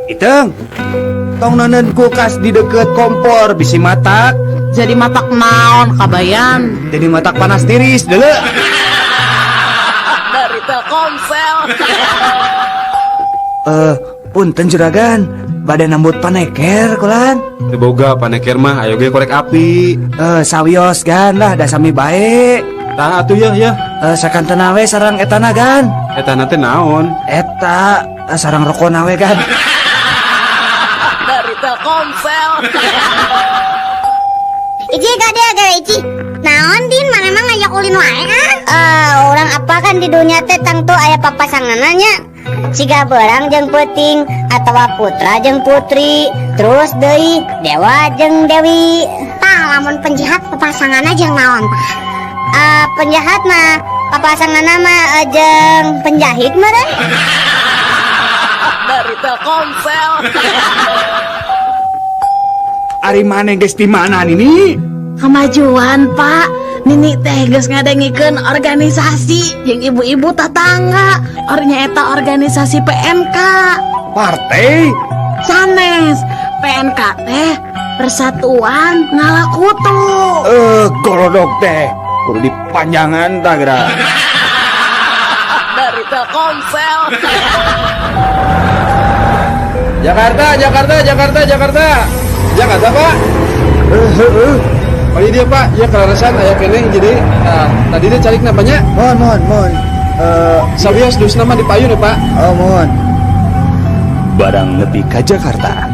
Iteng, tong neundeun kulkas di deket kompor, bisi matak. Jadi matak naon, Kabayan? Jadi matak panas tiris dulu. Dari Telkomsel. Eh, punten, juragan, bade nambut paneker kulan. Teu boga paneker mah, ayo ge korek api. Eh, sawios, Gan, lah, da sami bae. Tah atuh ya ya. Eh, sakantena we sareng etana, Gan. Eta teh naon? Eta sareng rokona we, Gan. Dari Telkomsel. Ici, kadieu ge, Ici. Naon, Din, maneh mah ngajak ulin wae ah? Eh, urang apa kan di dunia teh tangtu aya papasanganna nya. Siga beurang jeung peuting atawa putra jeung putri, terus deui dewa jeung dewi. Tah, lamun penjahat papasanganna jeung naon tah? Eh, penjahat mah papasanganna mah jeung penjahit meureun. Dari Telkomsel. Ari maneh geus di mana ini? Kemajuan, Pak. Nini teh geus ngadengikeun organisasi jeung ibu-ibu tetangga. Ornya eta organisasi PNK. Partai? Sanes, PNK teh Persatuan Ngalakutu. Eh, golodog teh kudu dipanjangan tah geura. Dari Telkomsel. Jakarta, Jakarta, Jakarta, Jakarta. Jakarta, Pak. Eh, heeh. Oh iya dia, Pak, ya kaleresan aya keneh jadi nah, tadi dia cari kenapanya. Mohon, mohon, mohon. Eh, Sawios dus nama di payun ya, Pak. Oh, mohon. Barang nepi ka Jakarta.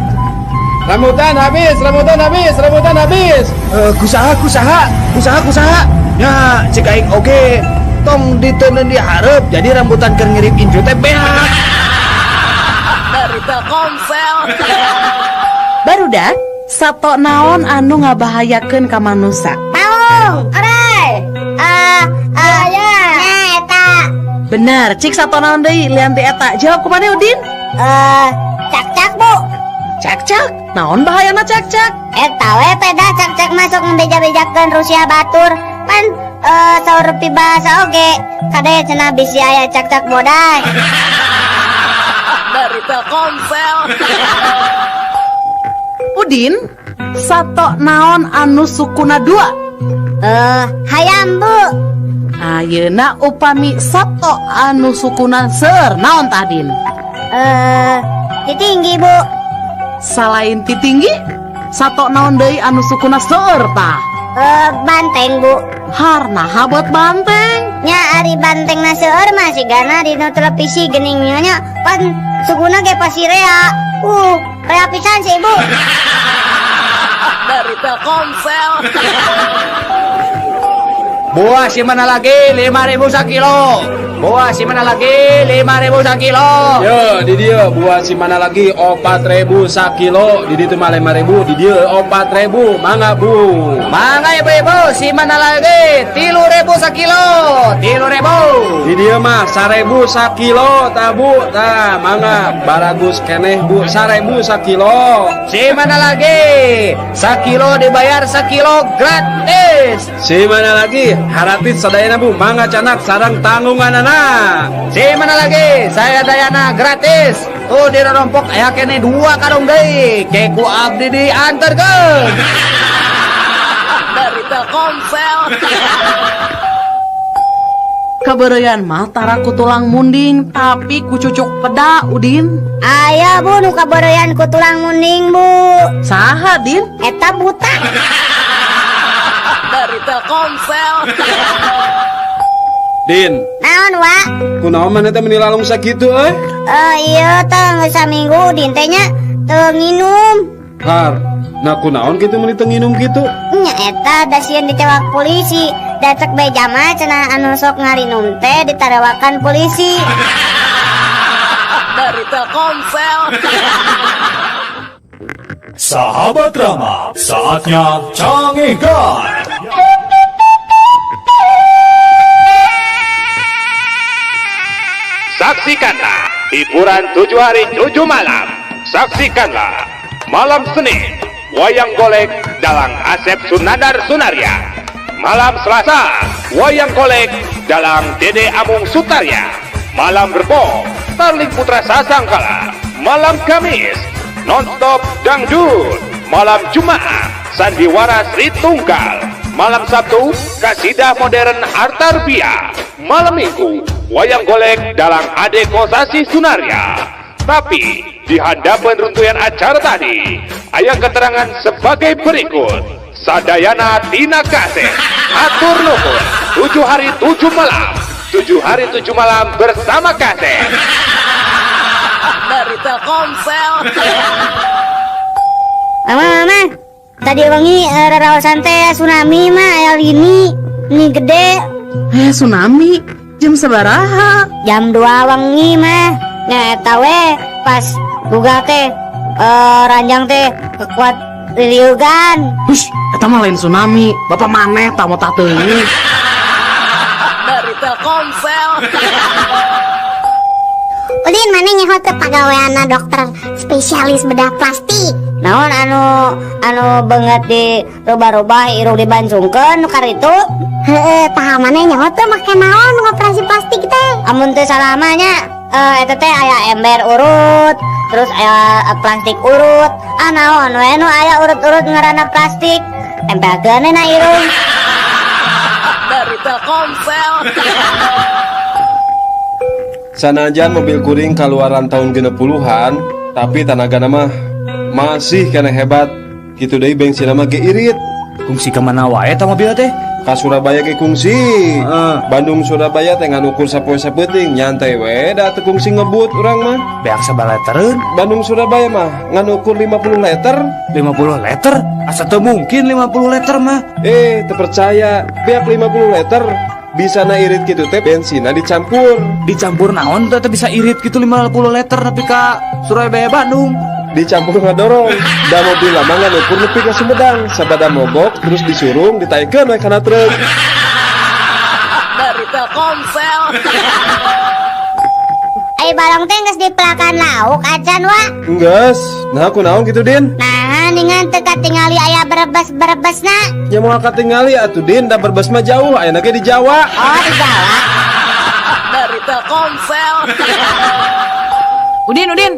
Rambutan habis, rambutan habis, rambutan habis. Eh, kusaha, kusaha, kusaha, kusaha. Ya, cek aing oge. Tong diteundeun di hareup, jadi rambutan keur ngirip incu teh beak. Dari Telkomsel. Barudak, sato naon anu ngabahayakeun ka manusa? Maung, orai. Eh, eh, ya. Nah, eta. Bener, cik sato naon deui lian ti eta? Jawab kumaha, Udin? Eh, cak-cak, Bu. Cak-cak. Naon bahayana cak-cak? Eta we peda cak-cak masuk ngebeja-bejakeun Rusia batur. Pan eh saur bahasa oge. Kade cenah bisi aya cak-cak boday. Dari Telkomsel. Udin, sato naon anu sukuna dua? Eh, hayam, Bu. Ayeuna upami sato anu sukuna seueur naon tah, Din? Eh, titinggi, Bu. Salain titinggi, sato naon deui anu sukuna seueur tah? Eh, banteng, Bu. Har, naha buat banteng? Nya ari banteng na seueur mah sigana di nu televisi geuning nya pan sukuna ge pasti rea. Rea pisan sih, Ibu. Dari Telkomsel. Buah si mana lagi 5.000 sakilo. Buah si mana lagi 5.000 sakilo. Yo, di dieu buah si mana lagi 4.000 sakilo, di ditu mah 5.000, di dieu 4.000, mangga, Bu. Mangga, ibu-ibu, si mana lagi 3.000 sakilo. 3.000. Di dieu mah 1.000 sakilo tah, Bu, tah mangga baragus keneh, Bu, 1.000 sakilo. Si mana lagi sakilo dibayar sakilo gratis. Si mana lagi haratis sadayana, Bu, mangga candak sareng tanggunganana. Si mana lagi saya dayana gratis. Tuh di rompok aya keneh dua karung deui. Ke ku abdi diantarkeun. Dari Telkomsel. Kabeureyan mah tara ku tulang munding tapi ku cucuk peda, Udin. Aya, Bu, nu kabeureyan ku tulang munding, Bu. Saha, Din? Eta buta. Dari Telkomsel. Din, Naon, Wa? Kunaon maneh teh meni lalung sakitu euy? Eh, iya teh geus saminggu Udin teh nya teu nginum. Har, nah kunaon kitu meni teu nginum kitu? Nya eta da sieun ditewak polisi. Da cek beja mah cenah anu sok ngarinum teh ditarewakan polisi. Dari Telkomsel. Sahabat Rama, saatnya Cangekan. Saksikanlah hiburan 7 hari 7 malam. Saksikanlah malam Senin, Wayang Golek Dalang Asep Sunandar Sunarya. Malam Selasa, Wayang Golek Dalang Dede Amung Sutarya. Malam Rebo, Starling Putra Sasangkala. Malam Kamis, nonstop dangdut. Malam Jumat, sandiwara Sri Tunggal. Malam Sabtu, kasidah modern Artarbia. Malam Minggu, wayang golek Dalang Ade Kosasi Sunarya. Tapi di hadapan runtuyan acara tadi, aya keterangan sebagai berikut. Sadayana tina kaset. Atur nuhun. 7 hari 7 malam. 7 hari 7 malam bersama kaset. Dari Telkomsel. Mama, mama. Tadi wengi raraosan teh tsunami, mah, aya lini. Ini gede. Eh, tsunami. Jam sabaraha? Jam 2 wengi, mah. Nya eta we pas buka teh ranjang teh kekuat liliugan. Hush, eta mah lain tsunami. Bapak maneh tak mau teuing. Dari Telkomsel. Udin, maneh nyaho teu pagaweanna dokter spesialis bedah plastik? Naon, anu anu beungeut dirubah-rubah, irung dibancungkeun nu karitu? Heeh, tah maneh nyaho teu make naon ngoperasi plastik teh? Amun teu salah mah nya eta teh aya ember urut, terus aya plastik urut. Ah, naon we nu aya urut-urut ngaranna plastik. Tempelkeun na irung. Dari Telkomsel. Sanajan mobil kuring kaluaran tahun 60-an, tapi tanagana mah masih keneh hebat. Kitu deui bensin mah ge irit. Kungsi kemana wae eta mobil teh? Ka Surabaya ge kungsi. Bandung Surabaya teh ngan ukur sapoe sapeuting, nyantai we da teu kungsi ngebut urang mah. Beak sabaraha litereun? Bandung Surabaya mah ngan ukur 50 liter. 50 liter? Asa teu mungkin 50 liter mah. Eh, teu percaya, beak 50 liter. Bisa na irit gitu teh bensinna dicampur. Dicampur naon teh bisa irit gitu 50 liter tapi ka Surabaya Bandung? Dicampur ngadorong. Da mobil lama ngan ukur nepi ka Sumedang. Sabada mogok terus disurung ditaikeun we kana truk. Dari Telkomsel. Ai balong teh geus dipelakan lauk acan, wa? Enggeus, nah kunaon gitu, Din? Nah, ningan teu katingali aya berebes-berebesna. Ya moal katingali atuh, Din, da Brebes mah jauh, ayeuna ge di Jawa. Oh, di Jawa. Dari Telkomsel. Udin, Udin,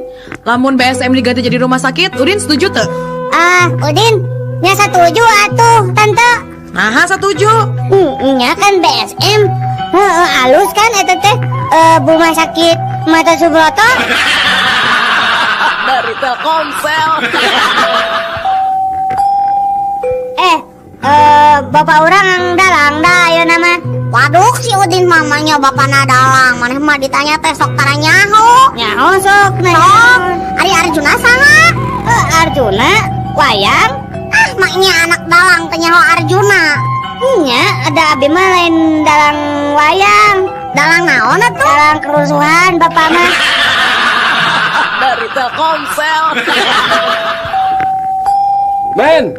lamun BSM diganti jadi rumah sakit, Udin setuju tuh? Ah, Udin, nya setuju atuh, Tante. Nah, setuju. Nya kan BSM. Heeh, alus kan eta teh rumah sakit Mata Subroto. Dari Telkomsel. Eh, bapak urang dalang dah ayeuna mah. Waduh, si Udin mamanya bapakna dalang. Maneh mah ditanya teh sok tara nyaho. Nyaho sok, sok. Ari Arjuna saha? Eh, Arjuna wayang. Ah, maknya anak dalang teh nyaho Arjuna. Nya, ada abi mah lain dalang wayang. Dalang naon atuh? Dalang kerusuhan bapak mah. Dari Telkomsel. Men,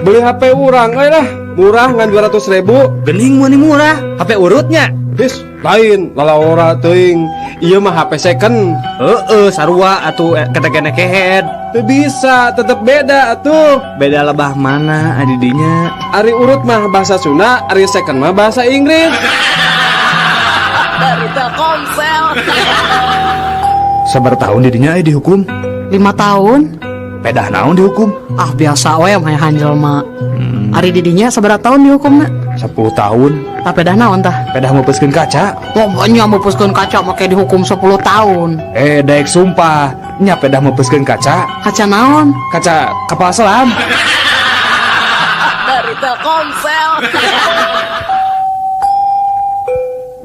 beli HP urang euy lah. Murah ngan 200 ribu. Gening meni murah. HP urutnya. His, lain, lalawora teuing. Ieu mah HP second. Heeh, sarua atuh kata kehead. Teu bisa, tetep beda atuh. Beda lebah mana adidinya? Ari urut mah bahasa Sunda, ari second mah bahasa Inggris. Dari Telkomsel. Sabaraha tahun didinya dihukum? 5 tahun. Pedah naon dihukum? Ah, biasa we mah jelema. Ari didinya sabaraha tahun dihukumna? 10 tahun. Tah, pedah naon tah? Pedah meupeuskeun kaca. Pokoknya meupeuskeun kaca make dihukum 10 tahun. Eh, daek sumpah. Nya pedah meupeuskeun kaca. Kaca naon? Kaca kapal selam. Dari Telkomsel.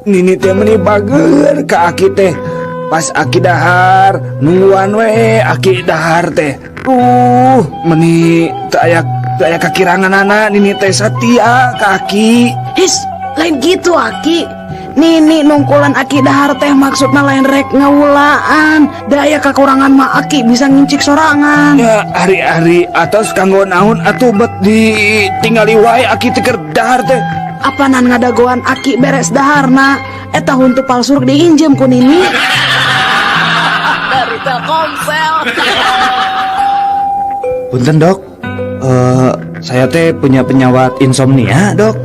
Nini teh meni bager ka aki teh. Pas aki dahar nungguan we aki dahar teh. Meni teu aya teu aya kakiranganana, nini teh satia ka aki. His, lain gitu, Aki. Nini nungkulan aki dahar teh maksudna lain rek ngawulaan. Da aya kakurangan mah aki bisa ngincik sorangan. Ya ari-ari atos kanggo naon atuh bet ditinggali wae aki teh keur dahar teh? Apanan ngadagoan aki beres daharna? Eta huntu palsu diinjem ku Nini. Dari Telkomsel. Punten, Dok. Eh, saya teh punya penyawat insomnia, Dok.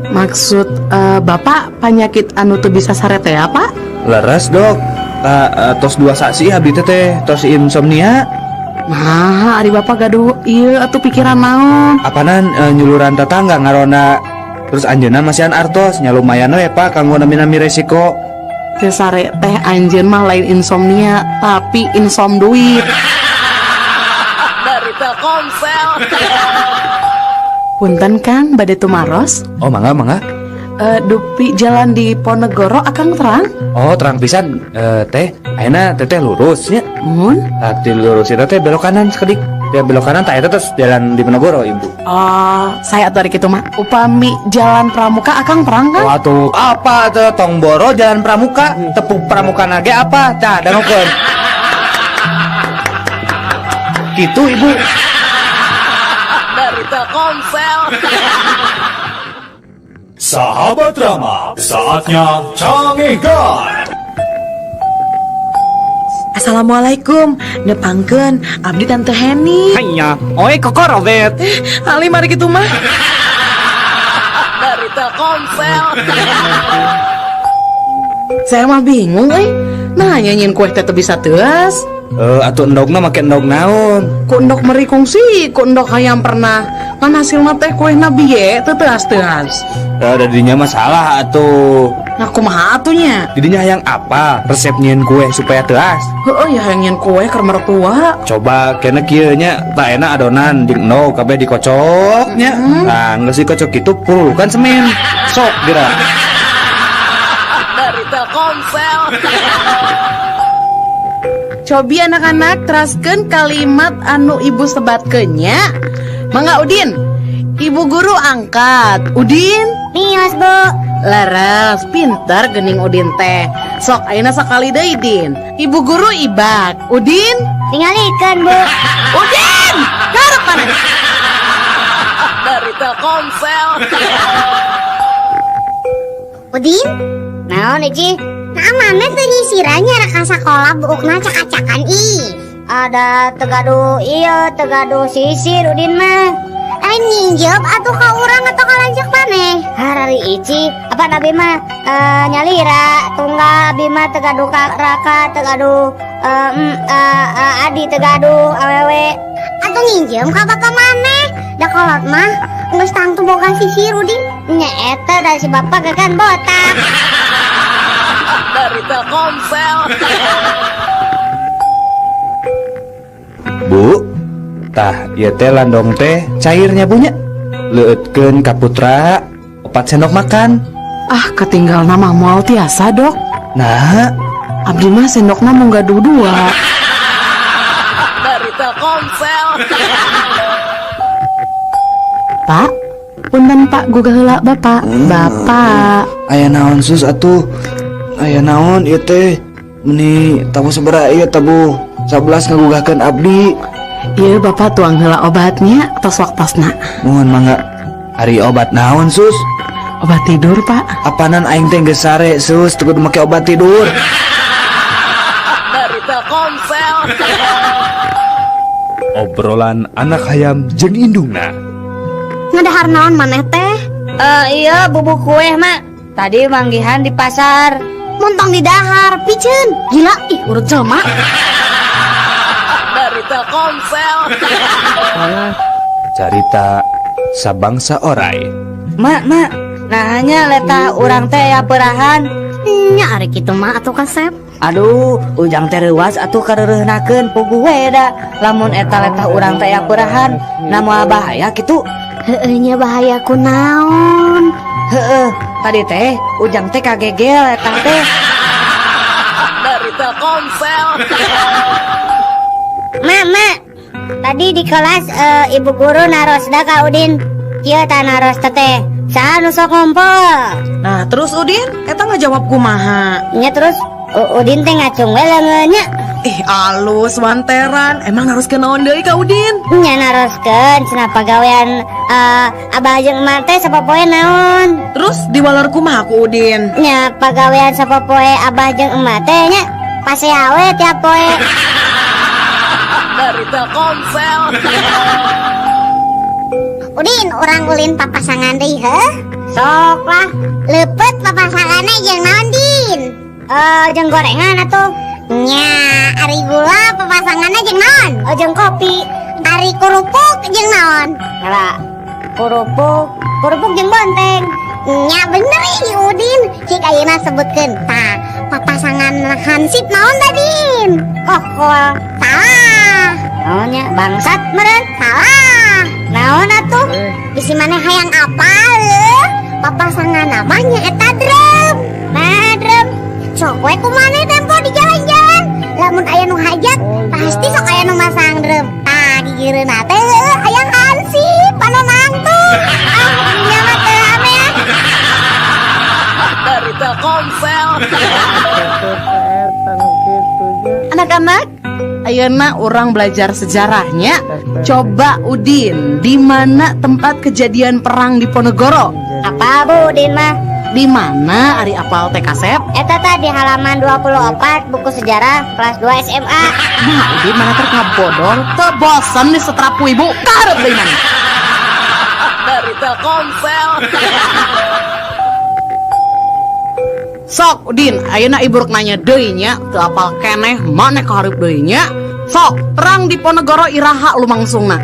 Maksud Bapak penyakit anu teu bisa sare teh apa? Leres, Dok. Tah tos 2 sasi abdi teh teh tos insomnia. Nah, ari bapak gaduh ieu atuh pikiran naon? Apanan nyuluran tetangga ngaronda. Terus anjeunna masihan artos nya lumayan we Pak kanggo nami-nami resiko. Teu sare teh anjeun mah lain insomnia tapi insom duit. Dari Telkomsel. Punten Kang, bade tumaros. Oh, mangga mangga. Dupi jalan di Ponegoro akang terang? Oh, terang pisan teh. Ayeuna teteh lurus nya. Mun? Tah di lurus eta teh belok kanan sakedik. Ya belok kanan tah eta terus jalan di Ponegoro ibu. Oh, saya atuh ari kitu mah. Upami jalan Pramuka akang terang kan? Oh, atuh apa tuh tong boro jalan Pramuka, tepuk Pramuka nage apa? Tah dangukeun. Gitu ibu. Dari Telkomsel. Sahabat Rama, saatnya Cangehgar. Assalamualaikum, nepangkeun abdi Tante Heni. Hanya, oi koko Robert. Ali mari kitu mah. Dari Telkomsel. Saya mah bingung euy. Nah, nyanyiin kue teh teu bisa teuas. Atuh endogna make endog naon? Ku endog meri kungsi, ku endog hayam pernah. Ngan hasilna teh kuehna bieu teu teuas-teuas. Da dinya mah salah atuh. Nah, kumaha atuh nya? Didinya hayang apa resep nyieun kue supaya teuas? Heueuh ya hayang nyieun kue keur mertua. Coba kena kieu nya, tah enak adonan jeung endog kabeh dikocok nya. Nah, geus dikocok kitu pulukan semen. Sok geura. Dari Telkomsel. Cobi anak-anak teraskeun kalimat anu ibu sebatkeun nya. Mangga Udin. Ibu guru angkat. Udin? Mios, Bu. Leres, pintar gening Udin teh. Sok ayeuna sakali deui Din. Ibu guru ibak. Udin? Tingalikeun, Bu. Udin! Garep mana? Dari Telkomsel. Udin? Naon, Ici? Nah, mana teu nyisirannya rek sakola buukna cak-cakan ih. Ada tegadu iya, tegadu sisir Udin mah. Lain nginjep atuh ka urang atau ka lanceuk maneh? Harari Ici, apa nabi mah nyalira tunggal abi mah tegadu ka raka, tegadu adi tegadu awewe. Atuh nginjem ka bapak maneh? Da kolot mah geus tangtu boga sisir Udin. Nya eta da si bapak gegan botak. Dari Telkomsel. Bu, tah ieu teh landong teh cairnya punya. Leueutkeun ka putra 4 sendok makan. Ah, ketinggal nama moal tiasa, Dok. Nah, abdi mah sendokna mung gaduh 2. Dari Telkomsel. Pak, punten Pak gugah heula Bapak. Bapak. Aya naon sus atuh? Aya naon ieu teh? Meni tabuh sabaraha ieu tabuh 11 ngagugahkeun abdi. Ieu Bapak tuang heula obatnya tos waktosna. Mohon mangga. Ari obat naon sus? Obat tidur, Pak. Apanan aing teh geus sare sus, teu kudu make obat tidur. Dari Telkomsel. Obrolan anak hayam jeung indungna. Ngadahar naon maneh teh? Iya bubuk kue, Mak. Tadi manggihan di pasar. Montong di dahar, piceun. Gila, ih urut jelema. Dari Telkomsel. Carita sabangsa orai. Mak, mak, nah hanya letah urang teh ya perahan. Nya ari kitu mah atuh kasep. Aduh, ujang teh reuas atuh kareureunahkeun puguh we da. Lamun eta letah urang teh ya perahan, na moal bahaya kitu. Heueuh nya bahaya kunaon? Heueuh, tadi teh ujang teh kagegel letah teh. Dari Telkomsel. Mak, mak, tadi di kelas ibu guru naros da ka Udin. Kieu tah naros teh. Saha nu sok ngumpul? Nah, terus Udin, eta ngajawab kumaha? Nya terus Udin teh ngacung we leungeun nya. Ih, alus wanteran. Emang naroskeun naon deui ka Udin? Nya naroskeun cenah pagawean abah jeung emak teh sapopoe naon. Terus diwaler kumaha ku Udin? Nya pagawean sapopoe abah jeung emak teh nya pasea we tiap poe. Dari Telkomsel. Udin, urang ulin papasangan deui heuh? Sok lah, leupeut papasanganna jeung naon, Din? Jeung gorengan atuh. Nya, ari gula papasanganna jeung naon? Oh, jeung kopi. Ari kerupuk jeung naon? Kala kerupuk, kerupuk jeung bonteng. Nya bener ih Udin. Cik ayeuna sebutkeun. Tah, papasangan hansip naon tadi? Kokol. Salah. Naonnya bangsat meureun? Salah. Naon atuh? Bisi maneh hayang apa heuh? Papasangan namanya eta drum. Nah, drum. Sok we ku maneh tempo di jalan-jalan. Lamun aya nu hajat, pasti sok aya nu masang drum. Tah, gigireunna teh heueuh hayang hansip anu nangtung. Ah, dunia mah teu ame ah. Dari Telkomsel. Anak-anak, ayeuna urang belajar sejarahnya. Coba Udin, di mana tempat kejadian perang Diponegoro? Apa Bu Udin mah? Di mana ari apal teh kasep? Eta tah di halaman 24 buku sejarah kelas 2 SMA. Nah, Udin mana terkabodor, teu bosen disetrap ku ibu, kaharep deui mana? Dari Telkomsel. Sok Udin, ayeuna ibu rek nanya deui nya, teu apal keneh maneh kaharep deui nya. Sok, perang Diponegoro iraha lumangsungna?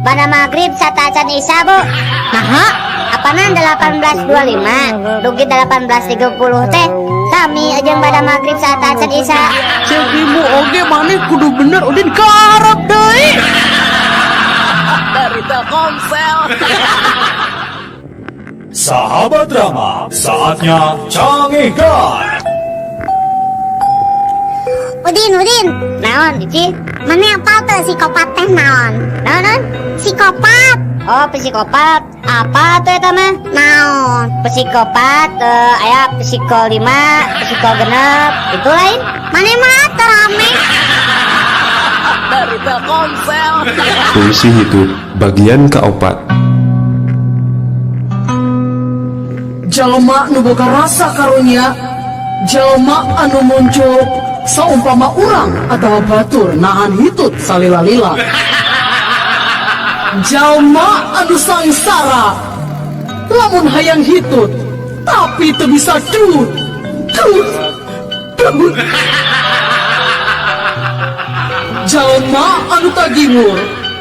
Bada maghrib satacan Isya, Bu. Naha? Apanan 1825, dugi 1830 teh sami jeung bada maghrib satacan Isya. Ceuk ibu oge maneh kudu bener Udin kaharep deui. Dari Telkomsel. Sahabat Rama, saatnya Cangehgar. Udin, Udin. Naon, Ici? Mana apal teu psikopat teh naon? Naon, naon? Psikopat. Oh, psikopat. Apa tuh eta mah? Naon? Psikopat, aya psiko 5, psiko 6, itu lain. Mana mah teu rame. Dari Telkomsel. Puisi hitut bagian keopat. Jalma nu boga rasa karunya, jalma anu muncul saumpama urang atau batur nahan hitut salila-lila. Jalma anu sangsara lamun hayang hitut tapi teu bisa dut dut dut. Jalma anu tagimur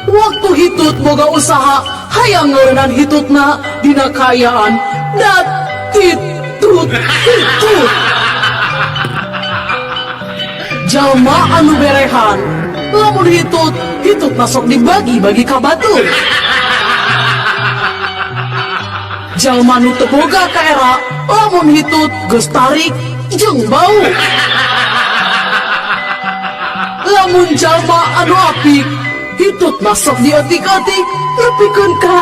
waktu hitut boga usaha hayang ngeureunaan hitutna dina kaayaan dat titut hitut. Jalma anu berehan lamun hitut hitut masuk dibagi-bagi ka batur. Jalma nu teu boga kaera lamun hitut geus tarik jeung bau. Lamun jalma anu apik hitut masuk dietik-etik nepikeun ka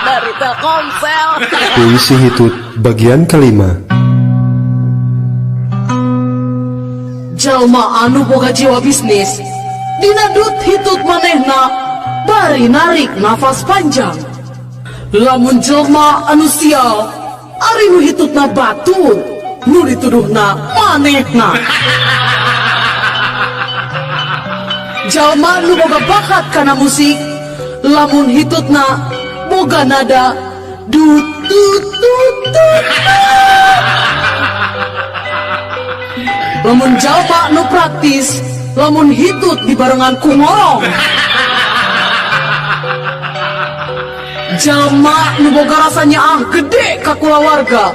Dari Telkomsel. Puisi hitut bagian kelima. Jalma anu boga jiwa bisnis dina dut hitut manehna bari narik nafas panjang. Lamun jelma anu sial ari nu hitutna batur nu dituduhna manehna. Jalma nu boga bakat kana musik lamun hitutna boga nada dut dut dut dut dut. Lamun jalma nu praktis lamun hitut dibarengan ku ngorong. Jalma nu boga rasa nyaah gede ka kulawarga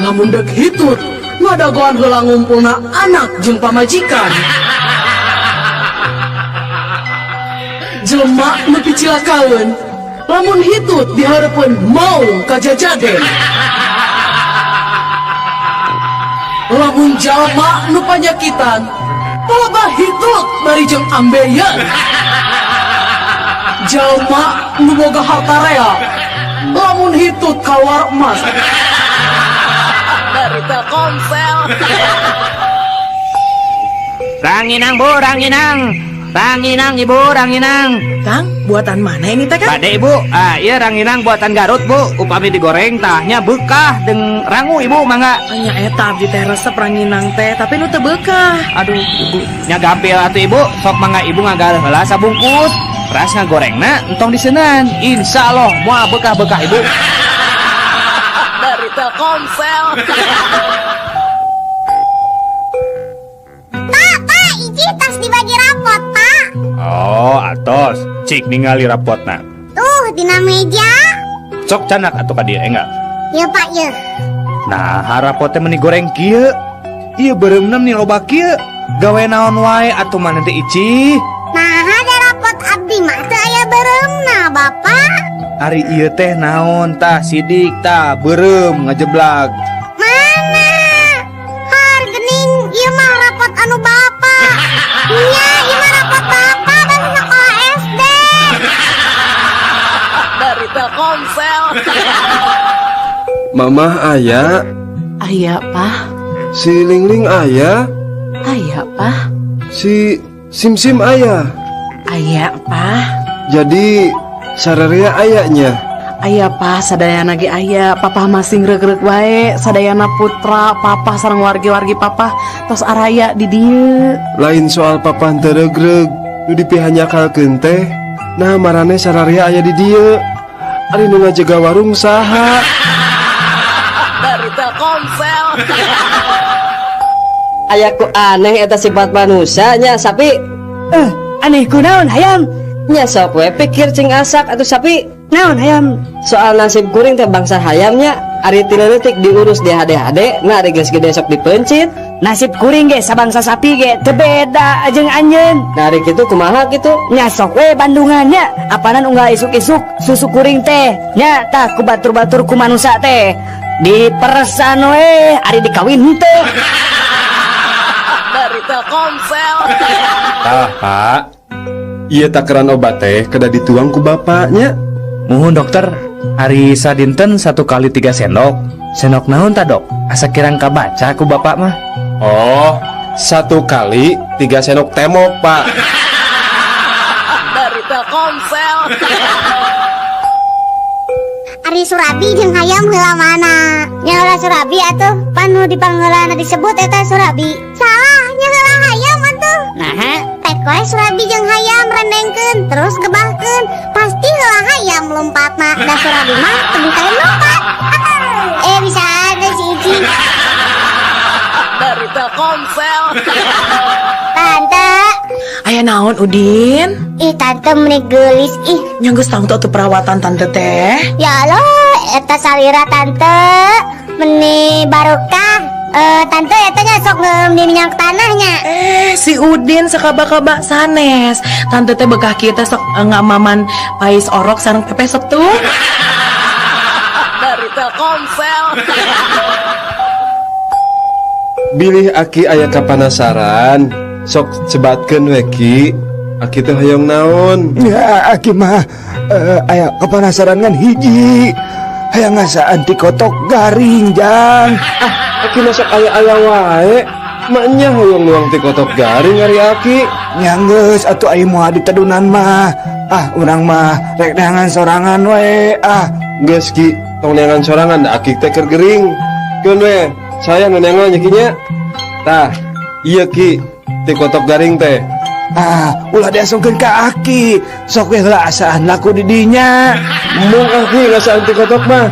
lamun deuk hitut ngadagoan heula ngumpulna anak jeung pamajikan. Jelema nu picilakaeun lamun hitut dihareupeun maung kajajaden. Lamun jalma nu panyakitan palebah hitut bari jeung ambeien. Jalma nu boga harta rea lamun hitut kaluar emas. Dari Telkomsel. Ranginang Bu, ranginang. Ranginang Ibu, ranginang. Kang, buatan mana ini teh Kang? Bade Ibu, iya ranginang buatan Garut Bu. Upami digoreng tahnya bekah deng rangu Ibu mangga. Nya eta abdi teh resep ranginang teh, tapi nu teu bekah. Aduh Ibu, nya gampil atuh Ibu, sok mangga Ibu ngagal heula sabungkus. Ras ngagorengna entong diseunan. Insya Allah moal bekah-bekah Ibu. Dari Telkomsel. Pak, Pak, Ici tas dibagi rapot, Pak. Oh, atos. Cik ningali rapotna. Tuh, dina meja. Sok canak atuh ka dieu enggak? Ya, Pak, ya. Nah, rapotnya meni goreng kieu. Ieu beureumna meni loba kieu. Gawe naon wae atuh maneh teh Ici? Nah, ada rapot abdi mah teu aya beureumna, Bapak. Ari ieu teh naon tah sidik tah beureum ngajeblag. Mana? Har gening ieu mah rapot anu Bapak. Nya, ieu mah rapot Bapak basa sekolah SD. Dari Telkomsel. Mamah aya, Aya, Pak. Si Lingling aya, Aya, Pak. Si Sim Sim aya. Aya, Pak. Jadi sararea ayanya. Aya, Pak, sadayana ge aya. Papa masih regreg wae, sadayana putra, papa sareng wargi-wargi papa tos araya di dieu. Lain soal papa teu regreg, nu dipihanyakalkeun teh. Nah, marane sararea aya di dieu. Ari nu ngajaga warung saha? Dari Telkomsel. Aya ku aneh eta sifat manusianya sapi. Aneh kunaon hayam? Nya sok we pikir cing asak atau sapi. Naon hayam? Soal nasib kuring teh bangsa hayamnya ari ti leutik diurus di HD-HD, nah ari geus gede sok dipencit. Nasib kuring ge sabangsa sapi ge teu beda jeung anjeun. Nah ari kitu kumaha kitu? Nya sok we bandungannya, apanan unggal isuk-isuk susu kuring teh nya tah ku batur-batur ku manusa teh diperesan we ari dikawin henteu. Dari Telkomsel. Tah, Pak. Ieu takaran obat teh kedah dituang ku bapaknya. Muhun dokter, ari sadinten 1 kali 3 sendok. Sendok naon ta dok? Asa kirang kabaca ku bapak mah. Oh, 1 kali 3 sendok temok, Pak. Dari Telkomsel. Ari Surabi jeung hayam heula mana? Nya heula Surabi atuh, pan nu dipangheulana disebut eta Surabi. Salah, nya heula hayam atuh. Naha, pek we Surabi jeung hayam rendengkeun terus gebahkeun. Pasti heula hayam lompatna, da Surabi mah teu bisa lompat. Bisa ada si Ici. Dari Telkomsel. Tante. Aya naon Udin? Ih tante meni geulis ih. Nya geus tangtu atuh perawatan tante teh. Ya Allah, eta salira tante meni barokah. Tante eta nya sok ngeum di minyak tanahnya. Si Udin sakaba-kaba sanes. Tante teh bekah kieu teh sok ngamaman pais orok sareng pepes tuh. Dari Telkomsel. Bilih aki aya kapanasaran, sok sebatkeun we ki. Aki teh hoyong naon? Ya aki mah aya kapanasaran ngan hiji. Hayang ngasaan ti kotok garing jang. Ah, aki mah sok aya-aya wae. Maknya hoyong nuang ti kotok garing ari aki. Nya geus atuh aya moal ditedunan mah. Ah, urang mah rek neangan sorangan we. Ah, geus ki, tong neangan sorangan da aki teh keur gering. Keun we, saya nu neangan nya ki nya. Tah, ieu ki ti kotok garing teh. Ah, ulah diasungkeun ka aki. Sok we heula asaan laku di dinya. Mung aki ngasaan ti kotok mah.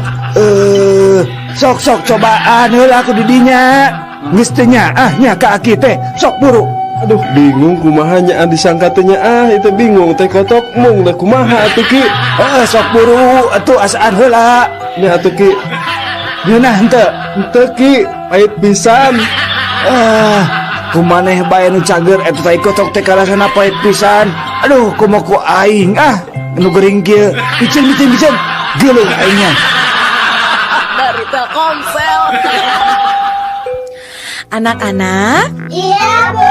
Sok-sok cobaan heula aku di dinya. Geus teu nyaah nya ka aki teh. Sok buru. Aduh, bingung kumaha nya disangka teh nya ah, itu bingung teh kotok mung da kumaha atuh ki. Heeh, sok buru atuh asaan heula. Nya atuh ki. Ngeunah henteu? Henteu ki, pahit pisan. Kumaneh bae nu cager eta tai kotok teh kalasana pahit pisan. Aduh, kumaha ku aing ah, nu gering kieu. Piceun piceun piceun. Geuleuh aingnya. Dari Telkomsel. Anak-anak. Iya, Bu.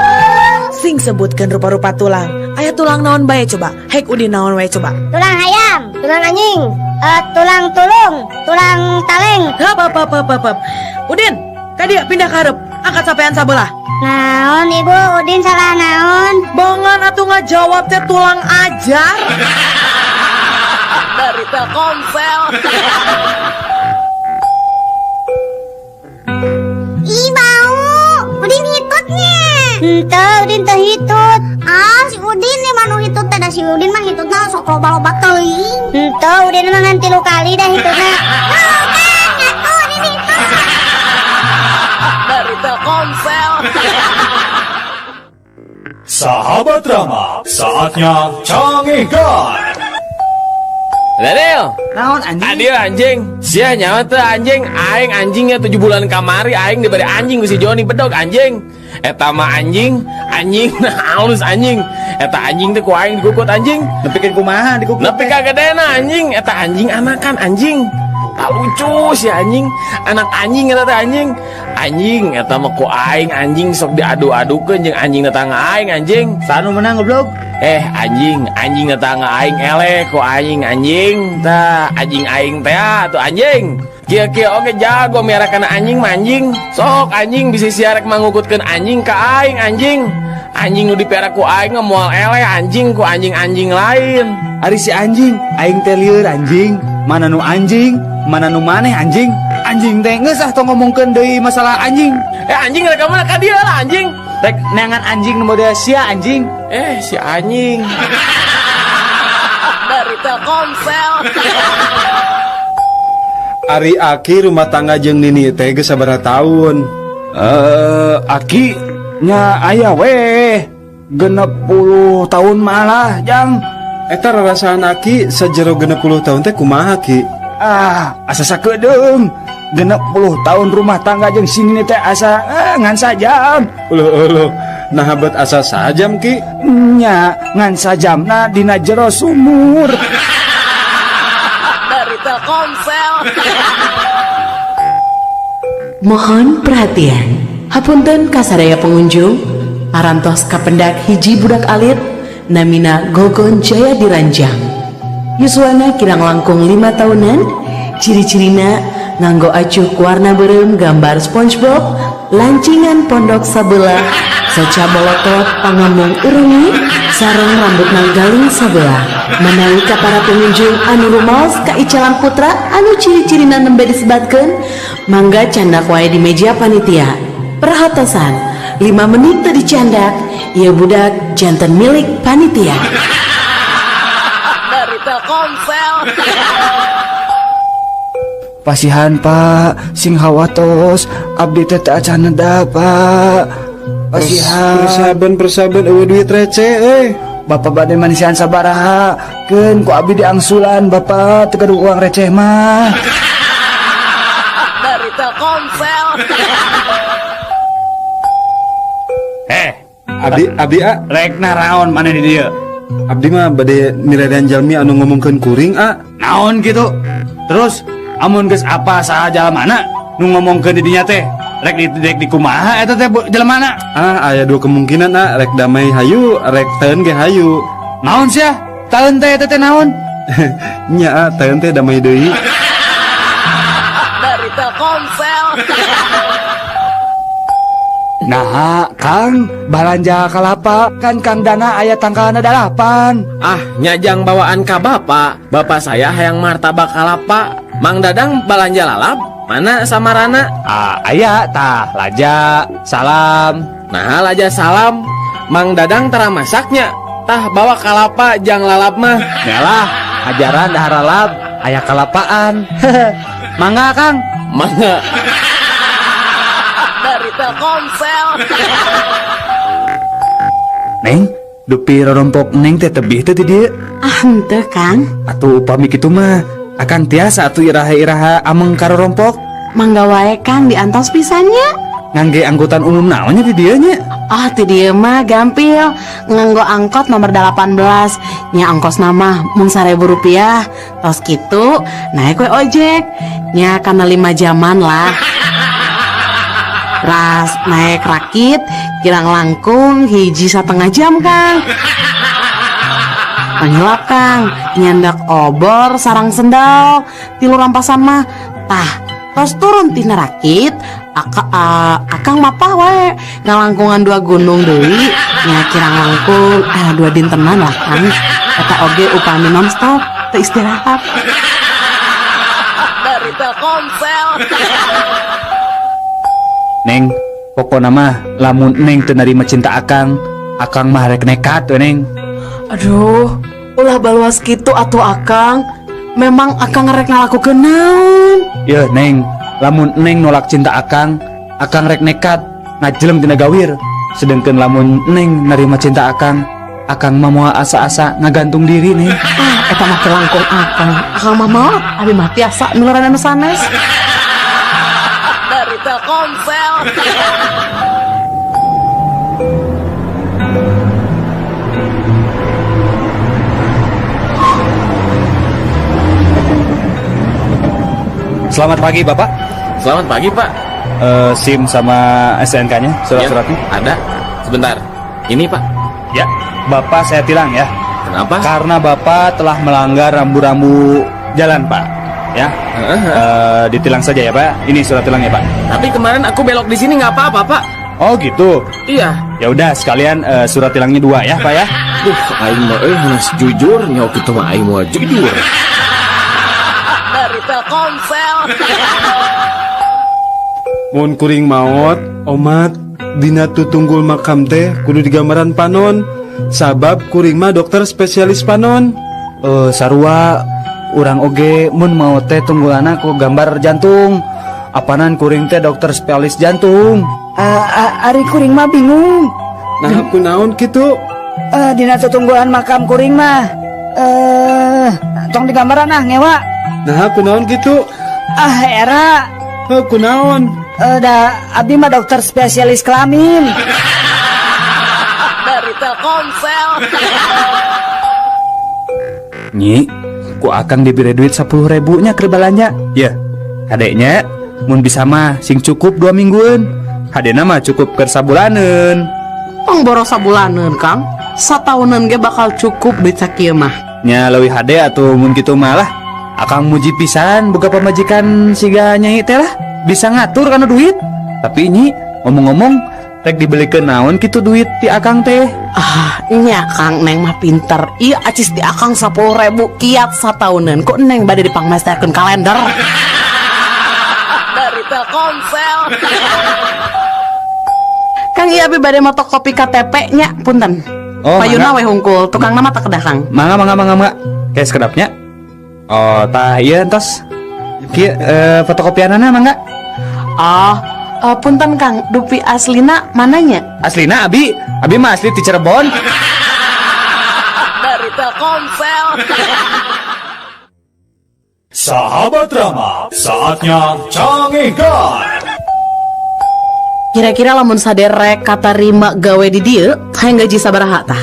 Sing sebutkan rupa-rupa tulang. Aya tulang naon bae coba? Hek Udin naon wae coba? Tulang hayam, tulang anjing, tulang tulung, tulang taleng. Hap, hap, hap, hap, hap. Udin, ka dieu pindah ka hareup. Angkat sampean sabelah. Naon ibu, Udin salah naon? Bongan atuh ngajawab teh tulang ajar. Dari Telkomsel. Ih bau, Udin hitutnya. Henteu, Udin teu hitut. Ah, si Udin nih mah nu hitut teh, da si Udin mah hitutna sok loba-loba teuing. Henteu, Udin mah ngan 3 kali dah hitutna. Tuh kan, ngaku Udin Telkomsel. Sahabat Rama, saatnya Cangehgar. Daniel, Naon, anjing? Adil, anjing. Sia nyawa teh, anjing, aing anjingnya 7 bulan kamari aing diberi anjing ku si Joni bedog, anjing. Eta mah anjing, anjing nah halus, anjing. Eta anjing teh ku aing dikukut, anjing. Nepikeun kumaha dikukut? Nepi ka gedena, anjing, eta anjing anakan, anjing. Tak lucu si anjing, anak anjing eta teh, anjing. Anjing eta mah ku aing, anjing, sok diadu-adukeun jeung anjing tetangga aing, anjing. Saha nu menang, goblok? Eh, anjing, anjing tetangga aing eleh ku anjing, anjing. Tah, anjing aing teh tuh, anjing. Kieu-kieu oge jago miara kana anjing mah, anjing. Sok, anjing, bisa sia rek mangukutkeun anjing ka aing, anjing. Anjing nu dipiara ku aing mah moal eleh, anjing, ku anjing-anjing lain. Ari si anjing, aing teh lieur, anjing. Mana nu anjing, mana nu maneh, anjing. Anjing teh geus ah, tong ngomongkeun deui masalah anjing. Eh, anjing, rek ka mana ka dieu lah, anjing? Rek neangan anjing nu model sia, anjing. Eh, si anjing. Dari Telkomsel. Ari Aki rumah tangga jeung Nini teh geus sabaraha tahun? Eh, Aki nya aya weh 60 tahun malah, Jang. Eta rarasaan Aki sajero 60 tahun teh kumaha, Ki? Ah, asa sakedeung. 60 tahun rumah tangga jeung si Nini teh asa ngan sajam. Uluh uluh, nah bet asa sajam, Ki? Nya ngan sajamna dina jero sumur. Dari Telkomsel. Mohon perhatian. Hapunten kasadaya pengunjung, parantos kapendak hiji budak alit namina Gogon Jaya Diranjang. Yuswana kirang langkung 5 tahunan, ciri-cirina nganggo acuk warna beureum gambar SpongeBob, lancingan pondok sabelah, soca bolotot pangamung urungi, sareng rambutna galing sabelah. Manawi ka para pengunjung anu rumaos ka icalan putra anu ciri-cirina nembe disebatkeun, mangga candak wae di meja panitia. Perhatosan, 5 menit teu dicandak, ieu budak janten milik panitia. Dari Telkomsel. Pasihan, Pak, sing hawatos, abdi teh teu acan neda, Pak. Pasihan. Persaban persaban euweuh duit receh euy. Bapak bade manisian sabaraha? Keun ku abdi diangsulan, Bapak teu gaduh uang receh mah. Dari Telkomsel. Eh, Abdi abdi a rek naraon maneh di dieu? Abdi mah bade mirerean jalmi anu ngomongkeun kuring, a. Naon gitu? Terus amun geus apa saha jalmana nu ngomongkeun di dinya teh? Rek di rek di kumaha eta teh jelmana? Ah, aya dua kemungkinan, a, rek damai hayu, rek teun ge hayu. Naon sia? Taeun teh eta teh naon? Nya a, teun teh damai deui. Dari Telkomsel. Nah, Kang, balanja kalapa kan Kang Dana aya tangkalna dalapan. Ah, nyajang bawaan ka bapak. Bapak saya hayang martabak kalapa. Mang Dadang balanja lalap. Mana samarana? Ah, aya tah laja, salam. Nah, laja salam. Mang Dadang tara masaknya. Tah, bawa kalapa jang lalap mah. Nyalah, ajaran dahar lalap, aya kalapaan. Mangga, Kang. Mangga. Dari Telkomsel. Neng, dupi rorompok Neng teh tebih teh di dieu? Ah, henteu, Kang. Atuh upami kitu mah, akang tiasa atuh iraha-iraha ameng ka rorompok? Mangga wae, Kang, diantos pisan nya. Ngangge angkutan umum naonnya di dieu nya? Ah, ti dieu mah gampil, nganggo angkot nomor 18 nya, ongkosna mah mung Rp1.000. Tos kitu naik we ojek nya, kana 5 jaman lah. Ras naik rakit kirang langkung 1,5 jam, Kang. Panghilap, Kang, nyandak obor sareng sendal tilu rampasan mah. Tah, tos turun tina rakit akang mapah wae ngalangkungan dua gunung deui nya, kirang langkung 2 dintenan lah, Kang. Eta oge upami nonstop teu istirahat. Dari Telkomsel. Neng, pokona mah lamun Neng teu narima cinta akang, akang mah rek nekat we, Neng. Aduh, ulah baluas kitu atuh, Akang. Memang Akang rek ngalakukeun naon? Yeuh, Neng, lamun Neng nolak cinta akang, akang rek nekat. Ngajelem tina gawir. Sedengkeun lamun Neng narima cinta Akang, Akang mah moal asa-asa ngagantung diri, Neng. Ah, eta mah kelangkung Akang. Akang mah maot, abi mah tiasa miluran anu sanes. Dari Telkomsel. Selamat pagi, Bapak. Selamat pagi, Pak. SIM sama STNK-nya, surat-suratnya? Ya, ada. Sebentar. Ini, Pak. Ya, Bapak saya tilang ya. Kenapa? Karena Bapak telah melanggar rambu-rambu jalan, Pak. Ya. Ditilang saja ya, Pak. Ini surat tilangnya, Pak. Tapi kemarin aku belok di sini nggak apa-apa, Pak. Oh, gitu. Iya. Ya udah, sekalian surat tilangnya 2 ya, Pak ya. Duh, aing mah harus jujur, nyawa kitu mah aing mah jujur. Dari Telkomsel. Mun kuring maot, omat, dina tutunggul makam teh kudu digambaran panon. Sabab kuring mah dokter spesialis panon. Sarua urang oge mun maot teh tunggulana ku gambar jantung. Apanan kuring teh dokter spesialis jantung. Ari kuring mah bingung. Nah, aku naon kitu? Dina tutunggulan makam kuring mah. Tong digambaran ah ngewa. Nah, aku naon kitu? Ah, era. Aku naon? Da abdi mah dokter spesialis kelamin. Dari Telkomsel. Nyi, ku akang diberi duit 10.000 nya keur balanja. Ya, kadeknya mun bisa mah sing cukup 2 mingguan. Hadena mah cukup keur sabulaneun. Tong boros sabulaneun, Kang. Sataunan ge bakal cukup duit sakieu mah. Nya leuwih hade atuh mun kitu mah lah. Akang muji pisan boga pamajikan siga nyai teh lah. Bisa ngatur kana duit. Tapi nyi, ngomong-ngomong rek dibelikeun naon kitu duit ti akang teh? Ah, nya Kang, Neng mah pinter. Ieu acis di akang 10.000 kiat sataunan. Kok Neng bade dipangmesterkeun kalender? Dari Telkomsel. Kang, ieu abi bade motokopi KTP nya, punten. Oh, payuna mangga. We hungkul, tukang nama tak kedah, Kang. Mangga, mangga, mangga, mangga. Kayak sekedapnya. Oh, tah ieu entos. Kieu fotokopianana mangga. Oh, punten Kang, dupi aslina mananya? Aslina abi, abi mah asli ti Cirebon. Dari Telkomsel. Sahabat Rama, saatnya Cangehgar. Kira-kira lamun saderek katarima gawe di dieu, hayang gaji sabaraha tah?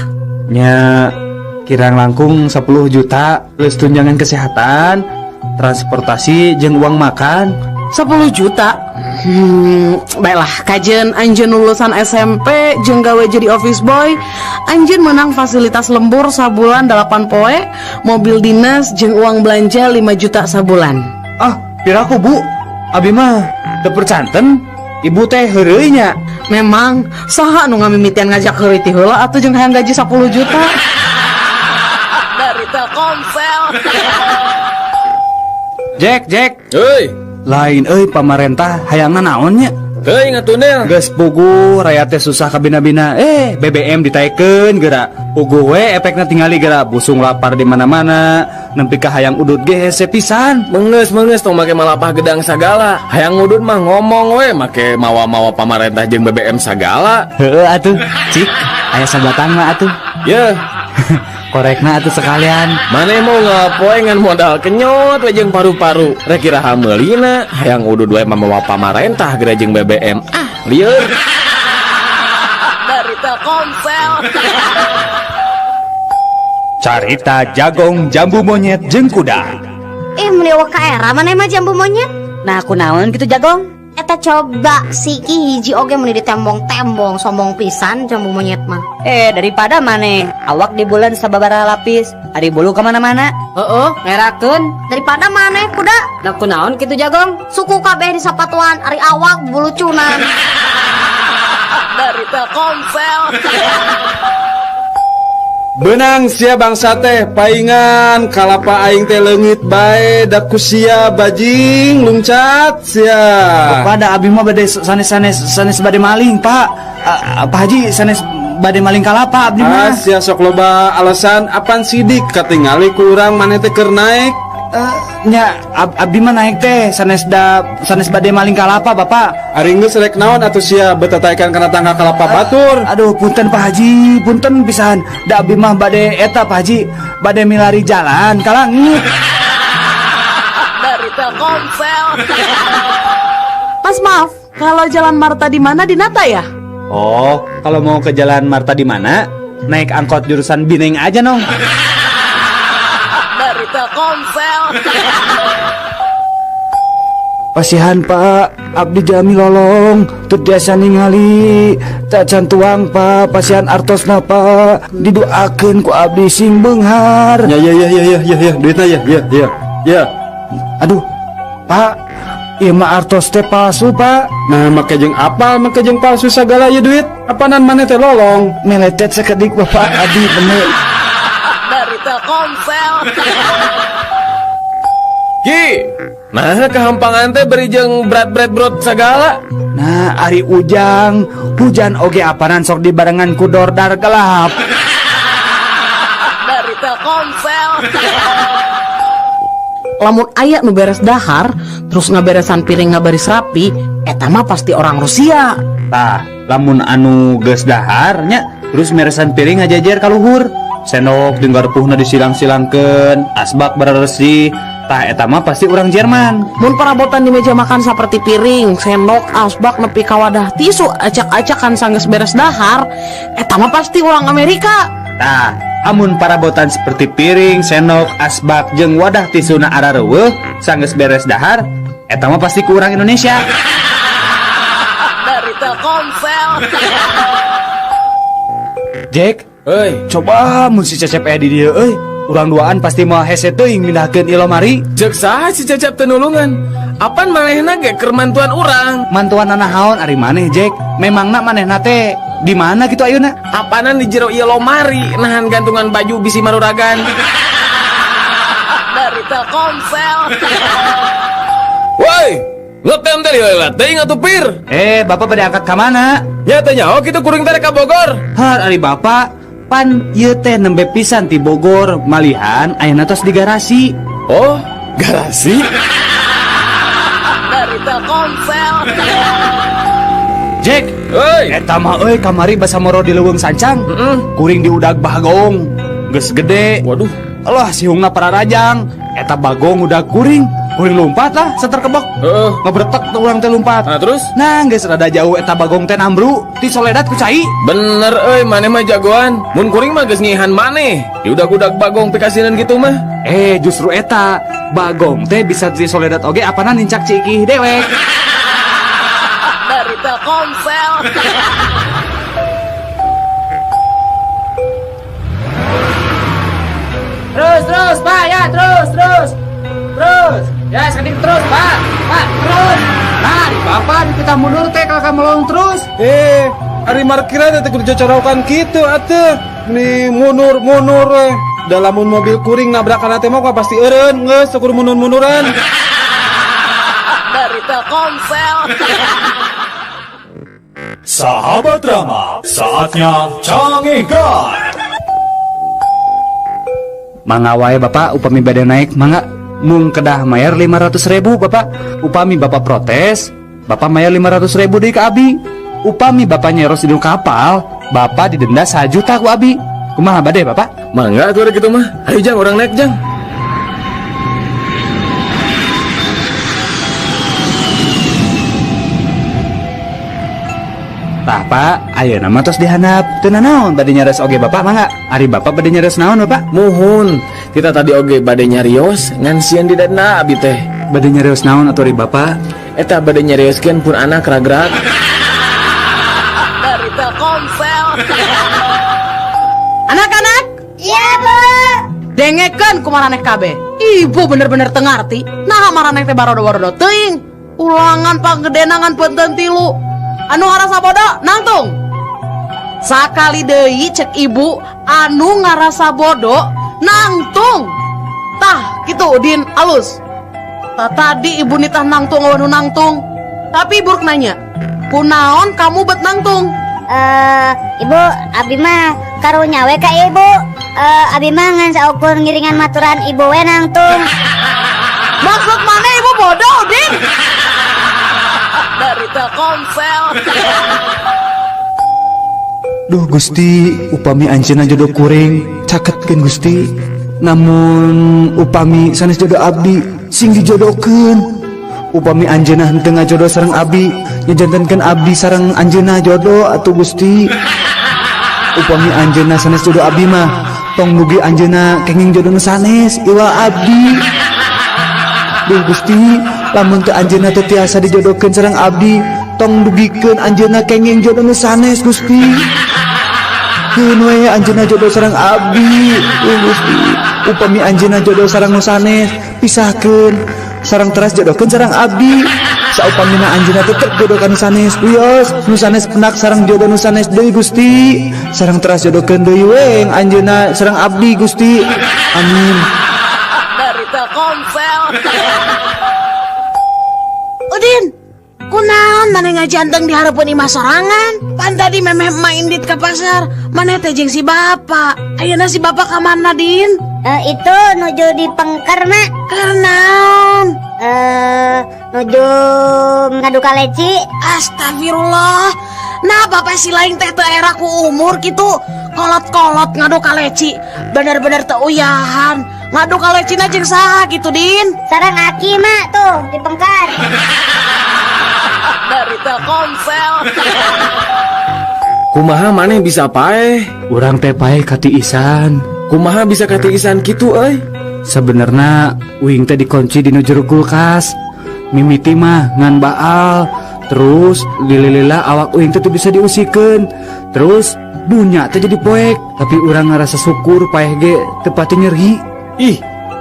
Nya kirang langkung 10 juta plus tunjangan kesehatan, transportasi jeung uang makan. 10 juta? Baiklah, kajen anjeun lulusan SMP jeung gawe jadi office boy, anjeun menang fasilitas lembur sabulan 8 poe, mobil dinas jeung uang belanja 5 juta sabulan. Ah, piraku Bu? Abi mah teu percanten. Ibu teh heureuy nya. Memang saha nu ngamimitian ngajak heureuy ti heula atuh jeung hayang gaji 10 juta. Dari Telkomsel. Jack, Jack. Heuy. Lain euy pamarentah hayangna naon nya? Heuy ngatunel. Geus puguh rakyat teh susah kabina-bina. BBM ditaekeun geura. Puguh we efekna tingali geura busung lapar di mana-mana. Nempi ka hayang udut ge hese pisan. Mengeus mengeus tong make malapah gedang sagala. Hayang udut mah ngomong we make mawa-mawa pamarentah jeung BBM sagala. Heueuh atuh. Cik, aya sabatang mah atuh. Yeuh. Korekna atuh sekalian. Mane mau ngapoe ngan modal kenyot we jeung paru-paru. Rek iraha meulina hayang udud we mamawa pamarentah geura jeung BBM. Ah, lieur. Dari Telkomsel. Carita jagong jambu monyet jeung kuda. Meni eueuh ka era maneh mah jambu monyet? Nah, aku naon kitu jagong? Eta coba siki hiji oge meni ditembong-tembong sombong pisan jambu monyet mah. Daripada maneh awak di bulan sababaraha lapis, ari bulu kemana-mana. Heeh, ngerakeun. Daripada maneh kuda. Nah, kunaon kitu jagong? Suku kabeh di sapatuan, ari awak bulucunan. Dari Telkomsel. Benang sia bangsa teh paingan kalapa aing teh leungit bae da ku sia bajing lungcat sia. Kepada abi mah bade sanes-sanes sanes bade maling, Pak. Pak Haji sanes bade maling kalapa abdi mah. Ah, sia sok loba alasan apan sidik katingali ku urang maneh teh keur naek. Nya abdi mah naik teh sanes da sanes bade maling kalapa, Bapak. Ari geus rek naon atuh sia betataekan kana tangga kalapa batur. Aduh, punten Pak Haji, punten pisan. Da abdi mah bade eta Pak Haji, bade milari jalan ka langit. Dari Telkomsel. Mas, maaf, kalau Jalan Marta di mana di Nata ya? Oh, kalau mau ke Jalan Marta di mana? Naik angkot jurusan Bineng aja, Nong. Dari Telkomsel. Pasihan Pak, abdi jami lolong, teu biasa ningali, tacan tuang Pak, pasihan artosna Pak, didoakeun ku abdi sing beunghar. Ya ya ya ya ya ya ya, duitna ya ya ya. Ya. Aduh, Pak, ieu mah artos teh palsu Pak. Nah, make jeung apal, make jeung palsu sagala ieu duit. Apanan maneh teh lolong? Meletet sakedik Bapak, abdi bener. Dari Telkomsel. Ki, nah kehampangan teh beri jeung berat-berat brot sagala. Nah, ari ujang, hujan oge apanan sok dibarengan ku dordar gelap. Dari Telkomsel. Lamun aya nu beres dahar, terus ngaberesan piring ngabaris rapi, eta mah pasti orang Rusia. Tah, lamun anu geus dahar nya, terus meresan piring ngajajer ka luhur. Sendok jeung garpuhna disilang-silangkeun, asbak beresih. Tah eta mah pasti orang Jerman. Mun parabotan di meja makan seperti piring, sendok, asbak nepi ka wadah tisu acak-acakan sanggeus beres dahar, eta mah pasti orang Amerika. Tah, amun parabotan seperti piring, sendok, asbak jeung wadah tisuna arareuweuh sanggeus beres dahar, eta mah pasti ku urang Indonesia. Dari Telkomsel. Jack, euy, coba mun si Cecep aya di dieu euy. Urang duaan pasti moal hese teuing mindahkeun ieu lomari. Ceuk saha si Cecep teu nulungan? Apan manehna ge keur mantuan urang? Mantuan naon ari maneh, Jack? Memangna manehna teh di mana gitu ayeuna? Apanan di jero ieu lomari nahan gantungan baju bisi maruragan. Dari Telkomsel. Woi, ngetem teh leulah teuing atuh pir. Bapak bade angkat ka mana? Nya teh nyaho kitu kuring teh ka Bogor. Har ari bapak pan ieu teh nembe pisan ti Bogor, malihan ayeuna tos di garasi. Oh, garasi? Dari Telkomsel. Jack, euy, eta mah euy kamari basa moro di leuweung sancang. Kuring diudag bagong. Geus gede. Waduh. Allah sihungna pararajang. Eta bagong udah kuring. Kuring lompat lah seter kebok. Ngebretek tuh urang teh lompat. Nah, terus? Nah, geus rada jauh eta bagong teh nambru ti soledat ku cai. Bener euy, maneh mah jagoan. Mun kuring mah geus ngihan maneh. Diudag-udag bagong pikasinan gitu mah. Justru eta bagong teh bisa ti soledat oge apana nincak cikih dewek. Dari Telkomsel. Terus terus Pak ya, terus terus. Terus. Ya, sekedik terus, Pak. Pak, terus. Nah, di bapak kita mundur teh kalau kamu melong terus. Ari markiran teh kudu cocorokan kitu atuh. Nih mundur-mundur we. Da lamun mobil kuring nabrakan teh mah pasti eureun geus kudu mundur-munduran. Dari Telkomsel. Sahabat Rama, saatnya Cangehgar. Mangga wae Bapak upami bade naik mangga mung kedah mayar 500.000 Bapak. Upami Bapak protes, Bapak mayar 500.000 deui ka abi. Upami Bapak nyeros di kapal, Bapak didenda 1 juta ku abi. Kumaha bade Bapak? Mangga atuh kitu mah. Ayo Jang, urang naik Jang. Tah Pak, ayeuna mah tos dihandap. Teu nanaon bade nyares oge Bapak mangga. Ari Bapak bade nyares naon Bapak? Muhun, kita tadi oge bade nyarios ngan sieun didenda abi teh. Bade nyarios naon atuh ari Bapak? Eta bade nyarioskeun pun anak ragrak. Dari Telkomsel. Anak-anak? Iya, Bu. Dengekeun ku maraneh kabeh. Ibu bener-bener teu ngarti. Naha maraneh teh barodo-barodo teuing. Ulangan panggedenangan punten tilu. Anu ngarasa bodoh nangtung. Sakali deui cek ibu anu ngarasa bodoh nangtung. Tah kitu Udin alus. Tah tadi ibu nitah nangtung anu nangtung. Tapi ibu rek nanya, kunaon kamu bet nangtung? Ibu, abi mah karunya we ka ibu. Abi mah ngan saukur ngiringan maturan ibu we nangtung. Maksud maneh ibu bodoh, Din? Dari Telkomsel. Duh Gusti, upami anjeunna jodoh kuring, caketkeun Gusti. Namun upami sanes jodoh abdi, sing dijodohkeun. Upami anjeunna henteu ngajodoh sareng abdi, nyajantenkeun abdi sareng anjeunna jodoh atuh Gusti. Upami anjeunna sanes jodoh abdi mah, tong dugi anjeunna kenging jodoh nu sanes iwal abdi. Duh Gusti, lamun teu anjeunna teu tiasa dijodohkeun sareng abdi, tong dugikeun anjeunna kenging jodoh nu sanes Gusti. Keun we anjeunna jodoh sareng abdi. Duh Gusti, upami anjeunna jodoh sareng nu sanes, pisahkeun sareng teras jodohkeun sareng abdi. Saupamina anjeunna tetep jodoh ka nu sanes, wios nu sanes penak sareng jodoh nu sanes deui Gusti. Sareng teras jodohkeun deui we anjeunna sareng abdi Gusti. Amin. Dari Telkomsel. Udin, kunaon maneh ngajanteng di hareupeun imah sorangan? Pan tadi memeh emak indit ke pasar, maneh teh jeung si bapak. Ayeuna si bapak ka mana, Din? Itu nuju di pengker, Mak. Keur naon? Nuju ngadu kaleci. Astagfirullah. Nah, bapak si lain teh teu era ku umur kitu. Kolot-kolot ngadu kaleci. Bener-bener teu uyahan. Ngadu kalecina jeung saha kitu, Din? Sareng aki, Mak, tuh di pengker. Dari Telkomsel. Kumaha maneh bisa paeh? Urang teh paeh katiisan. Kumaha bisa katiisan kitu euy? Sebenarnya uing teh dikunci di nu jero kulkas. Mimiti mah ngan baal. Terus lila-lila awak uing teh teu bisa diusikeun. Terus dunya teh jadi poek. Tapi urang ngarasa syukur paeh ge teu pati nyeri. Ih,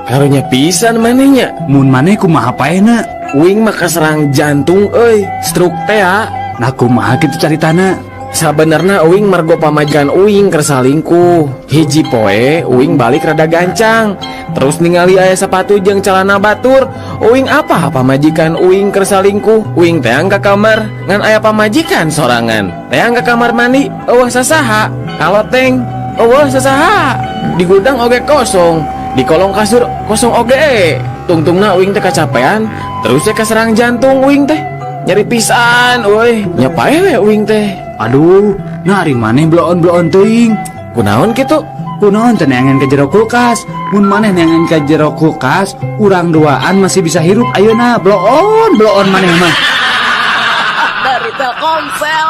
karunya pisan manehnya. Mun maneh kumaha paehna? Uing mah kaserang jantung euy, stroke teh ah. Nah kumaha kitu caritana? Sabenerna uing margo pamajikan uing keur salingkuh. Hiji poe uing balik rada gancang. Terus ningali aya sepatu jeung celana batur. Uing apa pamajikan uing keur salingkuh? Uing teang ka kamar ngan aya pamajikan sorangan. Teang ka kamar mandi eueuh sasaha. Kaloteng eueuh sasaha. Di gudang oge kosong. Di kolong kasur kosong oge. Tungtungna uing teh kacapean, terus teh kaserang jantung uing teh. Nyeri pisan euy, nya paeh we uing teh. Aduh, nah ari maneh bloon-bloon teuing. Kunaon kitu? Kunaon teh neangan ke jero kulkas? Mun maneh neangan ke jero kulkas, urang duaan masih bisa hirup ayeuna. Bloon, bloon maneh mah. Dari Telkomsel.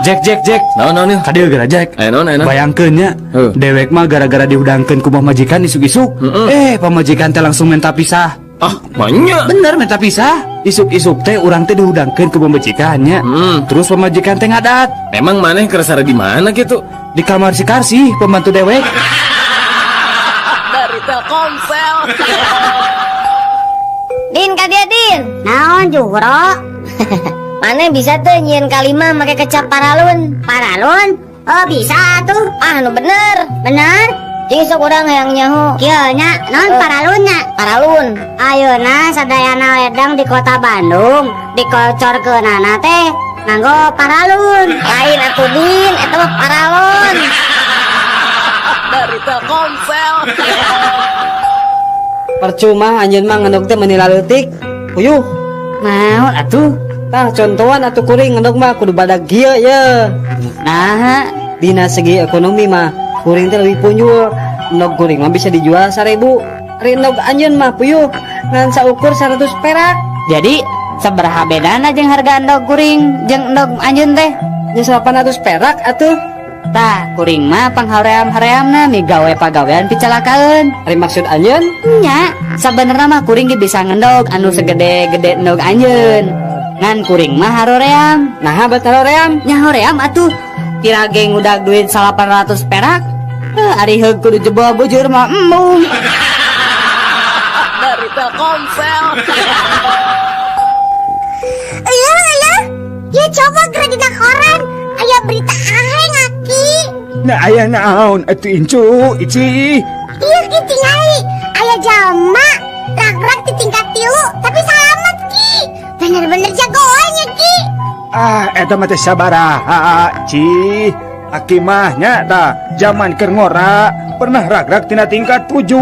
Jack, Jack, Jack. Naon, naon, naon? Kadieu geura Jack. Aya naon, aya naon? Bayangkeun nya, dewek mah gara-gara dihudangkeun ku pamajikan isuk-isuk. Pamajikan teh langsung minta pisah. Ah, banyak. Bener minta pisah. Isuk-isuk teh urang teh dihudangkeun ku pamajikannya. Terus pamajikan teh ngadat. Memang maneh keur sare di mana kitu? Di kamar si Karsi, pembantu dewek. Dari Telkomsel. Din ka dia, Din. Naon Juhro? Maneh bisa tuh nyieun kalima make kecap paralun. Paralun? Oh bisa tuh. Ah nu bener. Bener? Jeung sok urang hayang nyaho. Kieu nya, naon paralun nya? Paralun. Ayeuna sadayana ledang di kota Bandung dikocorkeunana teh nganggo paralun. Lain atuh Din, eta mah paralon. Dari Telkomsel. Percuma anjeun mah ngendog teh meuni laleutik. Puyuh. Naon atuh? Tah contohan atuh kuring ngendog mah kudu badag kieu ye. Nah, dina segi ekonomi mah kuring teh leuwih punjul. Endog kuring mah bisa dijual 1000. Ari endog anjeun mah puyuh ngan saukur 100 perak. Jadi sabaraha bedana jeung harga endog kuring jeung endog anjeun teh? Nya 800 perak atuh. Tah, kuring mah panghaream-hareamna migawe pagawean picalakaeun. Ari maksud anjeun? Nya, sabenerna mah kuring ge bisa ngendog anu segede-gede endog anjeun. Ngan kuring mah haroream. Naha bet haroream? Nya hoream atuh. Kira ge ngudag duit 800 perak. Ari heug kudu jebol bujur mah embung. Dari Telkomsel. Iya, iya. Ya coba geura dina koran. Aya berita aheng aki. Nah aya naon atuh incu ici. Iya ki tingali. Aya jalma ragrak di tingkat 3 tapi salamet ki. Bener-bener jagoannya ki. Ah eta mah teh sabaraha ci. Aki mah nya tah zaman keur ngora pernah ragrak tina tingkat 7.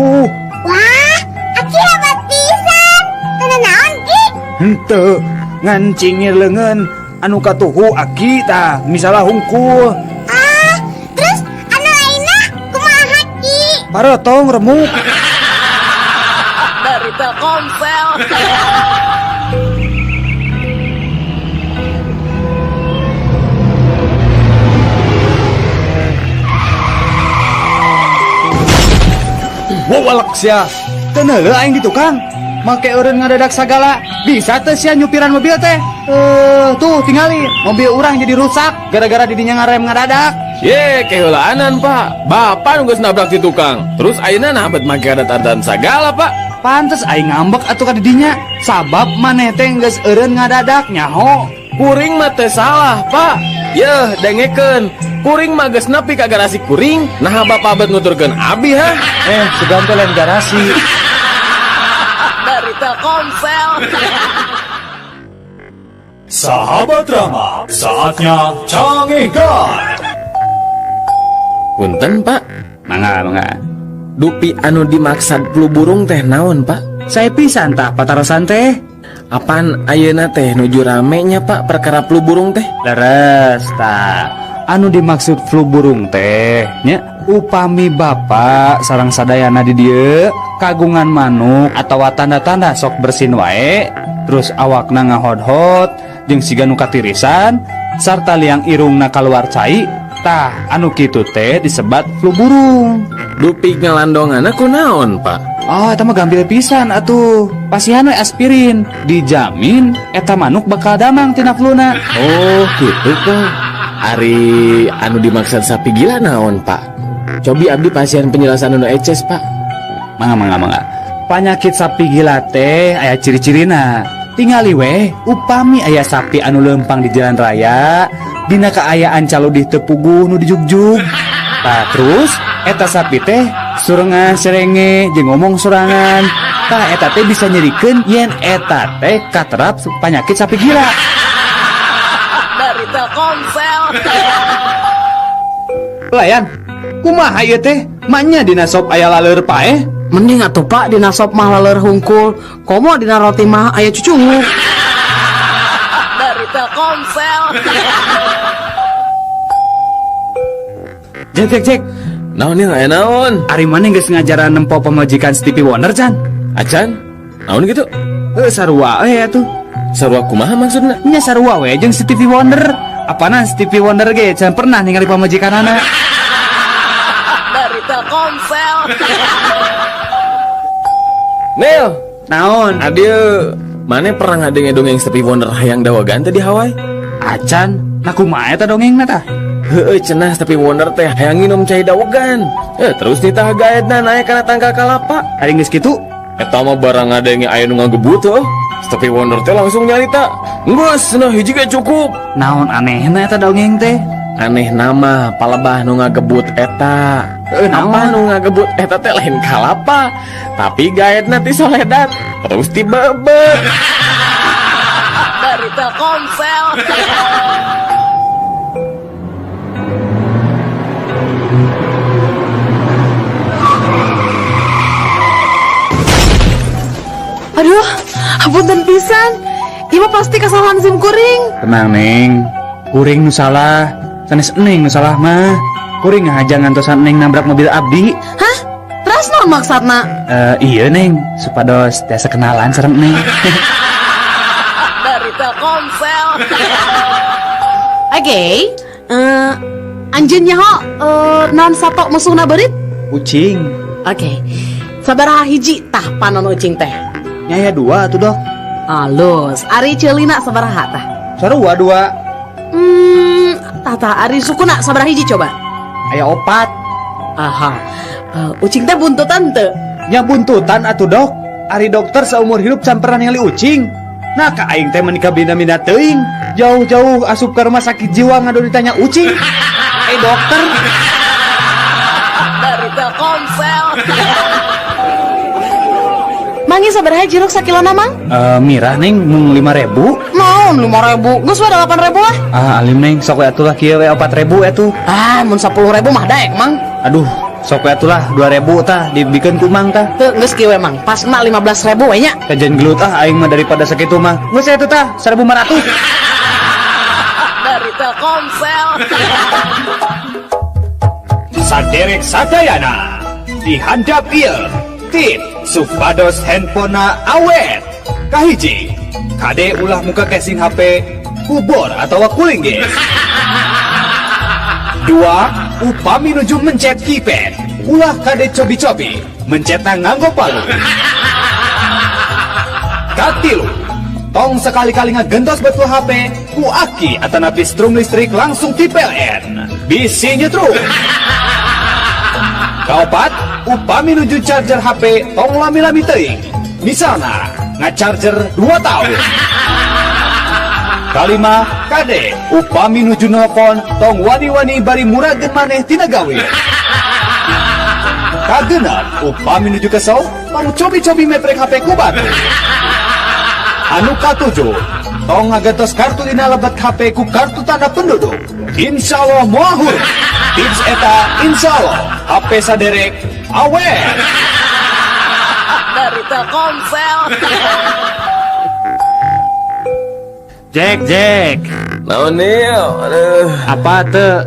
Wah, aki hebat pisan. Henteu, ngan cingir leungeun anu katuhu aki tah misalnya hungkul. Ah, terus anu lainna kumaha Ki? Parotong remuk. Dari Telkomsel. Wawalak sia. Teu neuleuh aing di tukang. Make eureun ngadadak sagala. Bisa teu sia nyupiran mobil teh? Eh, tuh tingali mobil urang jadi rusak gara-gara didinya ngarem ngadadak. Ye, keheulaanan, Pak. Bapak nu geus nabrak di tukang. Terus ayeuna nah bet make adat-adatan sagala, Pak. Pantes aing ngambek atuh ka didinya. Sabab maneh teh geus eureun ngadadak nyaho. Kuring mah teu salah, Pak. Yeuh, dengekeun. Kuring mah geus nepi ka garasi kuring, naha bapak bet nuturkeun abi, ha? Eh, sugan teh lain garasi. Dari Telkomsel. Sahabat Rama, saatnya Cangehgar. Punten, Pak. Mangga, mangga. Dupi anu dimaksad flu burung teh naon, Pak? Saya pisan tah patarosan teh. Apan ayeuna teh nuju rame nya, Pak, perkara flu burung teh? Leres tah. Anu dimaksud flu burung teh nya upami bapak sareng sadayana di dieu kagungan manuk atawa tanda-tanda sok bersin wae, terus awakna ngahodhot jeung siga nu katirisan sarta liang irungna kaluar cai, tah anu kitu teh disebat flu burung. Dupi ngalandonganna kunaon, Pak? Oh, eta mah gampil pisan atuh. Pasihan we aspirin, dijamin eta manuk bakal damang tina fluna. Oh, gitu Pak. Ari anu dimaksud sapi gila naon, Pak? Cobi abdi pasien penjelasan anu eces, Pak. Mangga, mangga, mangga. Panyakit sapi gila teh aya ciri-cirina. Tingali weh, upami aya sapi anu lempang di jalan raya, dina kaayaan caludih teu puguh nu dijugjug. Tah terus eta sapi teh surengan serenge jeung ngomong sorangan. Tah eta teh bisa nyerikeun yen eta teh katerap panyakit sapi gila. Dari Telkomsel. Pelayan, kumaha ieu teh? Maknya dina sop aya laleur paeh? Mending atuh Pak dina sop mah laleur hungkul, komo dina roti mah aya cucunguk. Dari Telkomsel. Cek cek cek. Naon ieu aya naon? Ari maneh geus ngajaran nempo pamajikan Stevie Wonder can? Acan? Naon kitu? Heuh sarua we atuh. Sarua kumaha maksudna? Nya sarua we jeung Stevie Wonder. Apanan Stevie Wonder ge can pernah ningali pamajikanana. Dari Telkomsel. Nil, naon? Adieu. Mane pernah ngadenge dongeng Stevie Wonder hayang dawagan teh di Hawaii? Acan, nah kumaha eta dongengna tah? Heueuh cenah Stevie Wonder teh hayang nginum cai dawegan. Terus nitah gaetna naek kana tangkal kalapa. Ari geus kitu? Eta mah barang ngadenge aya nu ngagebut heuh. Stevie Wonder teh langsung nyarita, "Geus cenah hiji ge cukup." Naon anehna eta dongeng teh? Aneh nama palebah nu ngagebut eta. Apa nu ngagebut eta teh lain kalapa, tapi gaetna ti soledat terus tibebet. Dari Telkomsel. Aduh, hapunten pisan. Ieu mah pasti kesalahan sim kuring. Tenang, Neng. Kuring nu salah. Sanes Neng nu salah mah. Kuring ngahaja ngantosan Neng nabrak mobil abdi. Hah? Terus naon maksudna? Iya Neng, supados tiasa kenalan sareng Neng. Dari Telkomsel. Oke, anjeun nyaho naon sato musuhna beurit? Ucing. Oke. Sabaraha hiji tah panon ucing teh? Nyaya dua atuh, Dok. Alus, ari ceulina sabaraha tah? Sarua dua. Tah ari sukuna sabaraha hiji coba? Aya opat. Aha. Ucing teh buntutan teu? Nya buntutan atuh, Dok. Ari dokter seumur hidup can pernah ningali ucing. Nah, ka aing teh menikah bina-bina teuing. Jauh-jauh asup ke rumah sakit jiwa ngadu ditanya ucing. Dokter. Dari Telkomsel. Mangi sabaraha jeruk sakilona, Mang? Mirah, Neng, mung 5.000. Naon 5.000? Geus we 8.000 lah. Ah, alim Neng, sok we atuh lah kieu we 4.0 atuh. Ah, mun 10.000 mah daek, Mang. Aduh, Sok we atulah 2000 tah dibikeun ku Mang tah. Teu, geus kieu we, Mang. Pasna 15.000 we nya. Kajen gelut ah aing mah daripada sakitu mah. Geus atuh tah 1500. Dari Telkomsel. Saderek sadayana dihandap ieu tip supados handphonena awet. Kahiji, kade ulah muka casing HP ku bor atau cooling gas. Dua, upami nuju mencet keypad ulah kade cobi-cobi mencetna nganggo palu. Katilu, tong sekali-kali ngagentos betul HP ku aki atanapi strum listrik langsung ti PLN, bisi nyetrum. Kaopat, upami nuju charger HP tong lami-lami teuing, misalna ngacharger 2 tahun. Kalima, kade upami nuju nelpon tong wani-wani bari murageun maneh tina gawe. Kagenep, upami nuju kesel tong cobi-cobi meprek HP ku batu. Anu katujuh, tong ngagentos kartu dina lebet HP ku kartu tanda penduduk, insya Allah moal hurung. Tips eta insya Allah HP saderek awet. Dari Telkomsel. Jack, Jack. Naon nih? Aduh. Apa tuh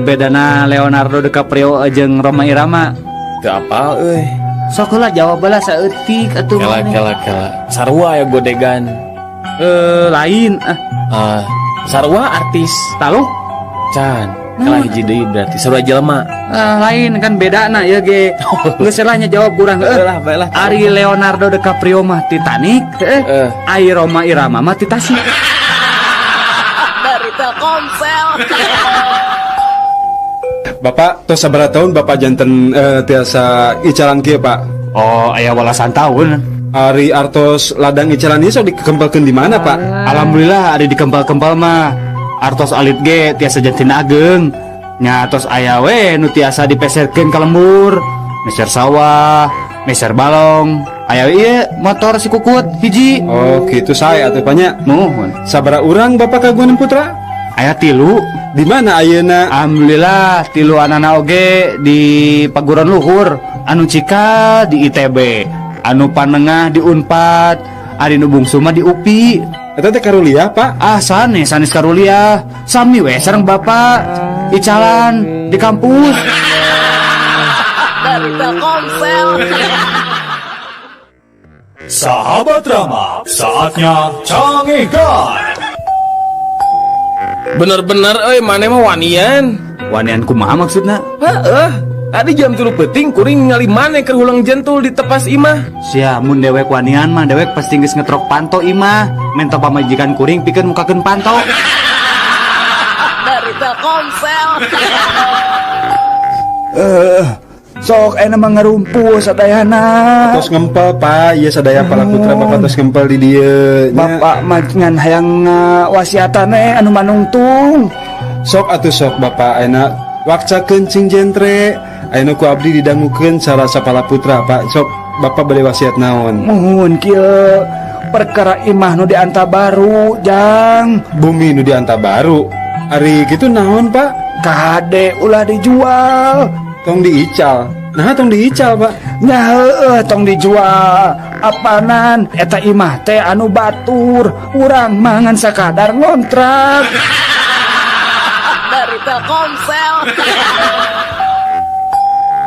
bedana Leonardo DiCaprio jeung Rhoma Irama? Teu apal euy. Sok heula jawab heula saeutik atuh. Kela kela kela. Sarua ya godegan. Lain ah. Ah, sarua artis. Taluh? Can. Kalah hiji deui berarti sarua jelema. Ah, lain kan bedana ya ge. Geus lah nya jawab kurang heuh. Lah, bae lah. Ari Leonardo DiCaprio mah Titanic heuh. Ari Rhoma Irama mah Titasik. Dari Telkomsel. Bapak tos sabaraha tahun Bapak janten tiasa icalan kieu, Pak? Oh, aya walasan tahun. Ari artos ladang icalan ieu sok dikempelkeun di mana, Pak? Alhamdulillah ari dikempel-kempel mah artos alit ge tiasa janten ageng. Nya tos aya we nu tiasa dipeserkeun ka lembur, meser sawah, meser balong. Aya we ieu motor si Kukut hiji. Oh, kitu sae atuh Pak nya. Nuhun. Sabaraha urang Bapak kagungan putra? Aya 3. Di mana ayeuna? Alhamdulillah 3 anana oge di paguron luhur, anu cikal di ITB, anu panengah di Unpad, ari nu bungsu mah di UPI. Eta teh karuliah, Pak? Ah, sanes, sanes karuliah. Sami we sareng Bapak icalan di kampus. Dari Telkomsel. Sahabat Rama, saatnya Cangehgar. Bener-bener euy maneh mah wanian. Wanian kumaha maksudna? Heeh. Tadi jam 3 peuting kuring ningali maneh keur hulang jentul di tepas imah. Sia mun dewek wanian mah dewek pasti geus ngetrok panto imah. Mento pamajikan kuring pikeun mukakeun panto. Dari Telkomsel. Sok enak mah ngarumpul sadayana. Tos ngempel Pak, ieu sadaya para putra Bapak tos ngempel di dieu nya. Bapak mah ngan hayang wasiatan anu manungtung. Sok atuh sok Bapak enak wakcakeun cing jentre. Ayeuna ku abdi didangukeun cara sapala putra Pak. Sok Bapak bade wasiat naon? Muhun kieu perkara imah nu dianta baru jang. Bumi nu dianta baru. Ari kitu naon Pak? Kade ulah dijual. Tong diical. Nah tong diical Pak. Nya heueuh tong dijual. Apanan eta imah teh anu batur, urang mah ngan sakadar ngontrak. Dari Telkomsel.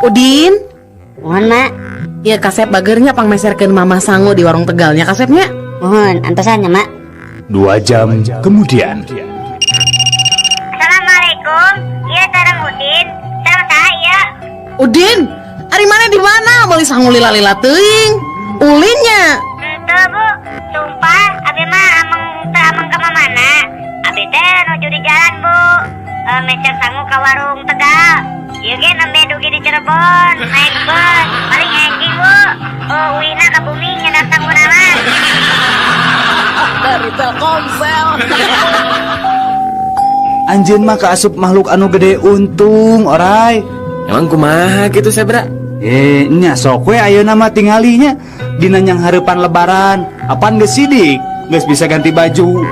Udin. Mohon, Mak. Ya kasep bagernya pangmeserkeun Mama sangu di warung Tegalnya kasepnya. Mohon, antosan ya, Mak. 2 jam kemudian. Assalamualaikum. Iya sareng Udin. Sareng saha ieu? Udin, ari mana di mana? Meuli sangu lila-lila teuing. Ulinnya. Henteu, Bu. Sumpah, abi mah ameng teu ameng ka mamana. Abi teh nuju di jalan, Bu. Meser sangu ka warung Tegal. Ieu ge nembe dugi di Cirebon, naik bus, paling enjing, Bu. Oh, uina ka bumi nyedak sanguna mah. Dari Telkomsel. Anjeun mah kaasup makhluk anu gede untung, orai. Emang kumaha gitu Sebra? Nya sok we ayeuna mah tingalinya dina nyang hareupan lebaran, apan geus sidik, geus bisa ganti baju.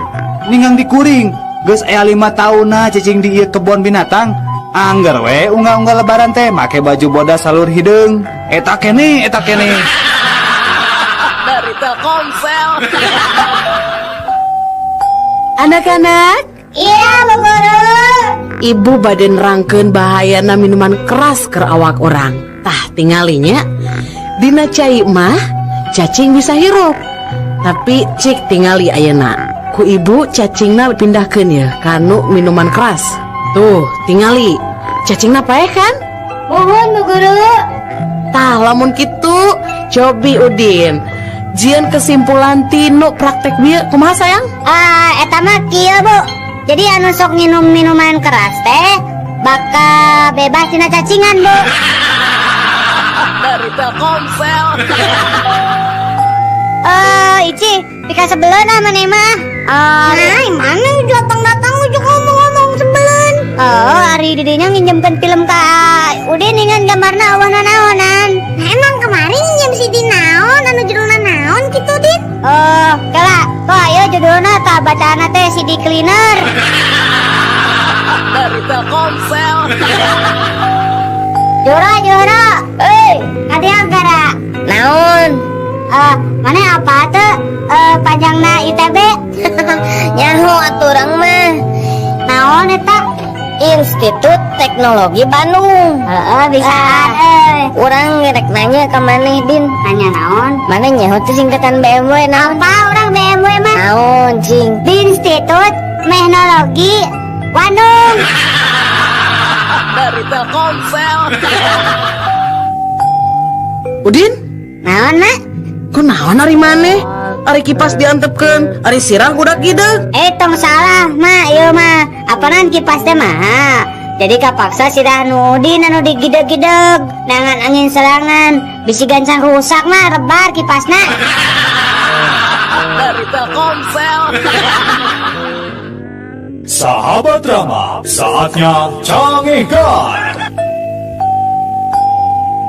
Ninggang dikuring, geus aya 5 taunna cicing di ieu kebon binatang. Angger we unggal-unggal lebaran teh make baju bodas salur hideung. Eta keneh, eta keneh. Dari Telkomsel. Anak-anak. Iya, Bu Guru. Ibu bade nerangkeun bahayana minuman keras ke awak urang. Tah, tingalinya dina cai mah cacing bisa hirup. Tapi cik tingali ayeuna. Ku ibu cacingna pindahkeun ya kanu minuman keras. Tuh, tingali. Cacingna paeh kan? Muhun, Bu Guru. Tah, lamun kitu cobi Udin. Jieun kesimpulan tinu praktek bieu kumaha, sayang? Ah, eta mah kieu, Bu. Jadi anu sok nginum minuman keras teh bakal bebas tina cacingan, Bu. Dari Telkomsel. Eh, Ici, pika sebeleun ah maneh mah. Nah, mana datang-datang ujuk ngomong-ngomong sebeleun. Oh, ari didinya nginjemkeun film ka Udin dengan gambarna euweuh naonan. Nah, emang kemarin nginjem CD naon anu judulna naon kitu, Din? Oh, kela, kok ayo judulna tah bacaanna teh CD cleaner. Dari Telkomsel. Jora, Jora. Euy, kadieu gara. Naon? Mana apa tuh? Panjangna ITB? Nyaho atuh urang mah. Naon eta? Institut Teknologi Bandung. Heeh, bisa. Urang rek nanya ka maneh, Din. Nanya naon? Maneh nyaho teh singkatan BMW naon? Apa urang BMW mah? Naon, cing? Institut Teknologi Bandung. Dari Telkomsel. Udin? Naon, Mak? Kunaon ari maneh? Ari kipas diantepkeun, ari sirah budak gideg. Eh, tong salah, Mak, ieu mah. Apanan kipas teh mah? Jadi kapaksa sirah nu Udin anu digideg-gideg. Nangan angin serangan, bisi gancang rusak mah rebar kipasna. Dari Telkomsel. Sahabat drama, saatnya canggihkan.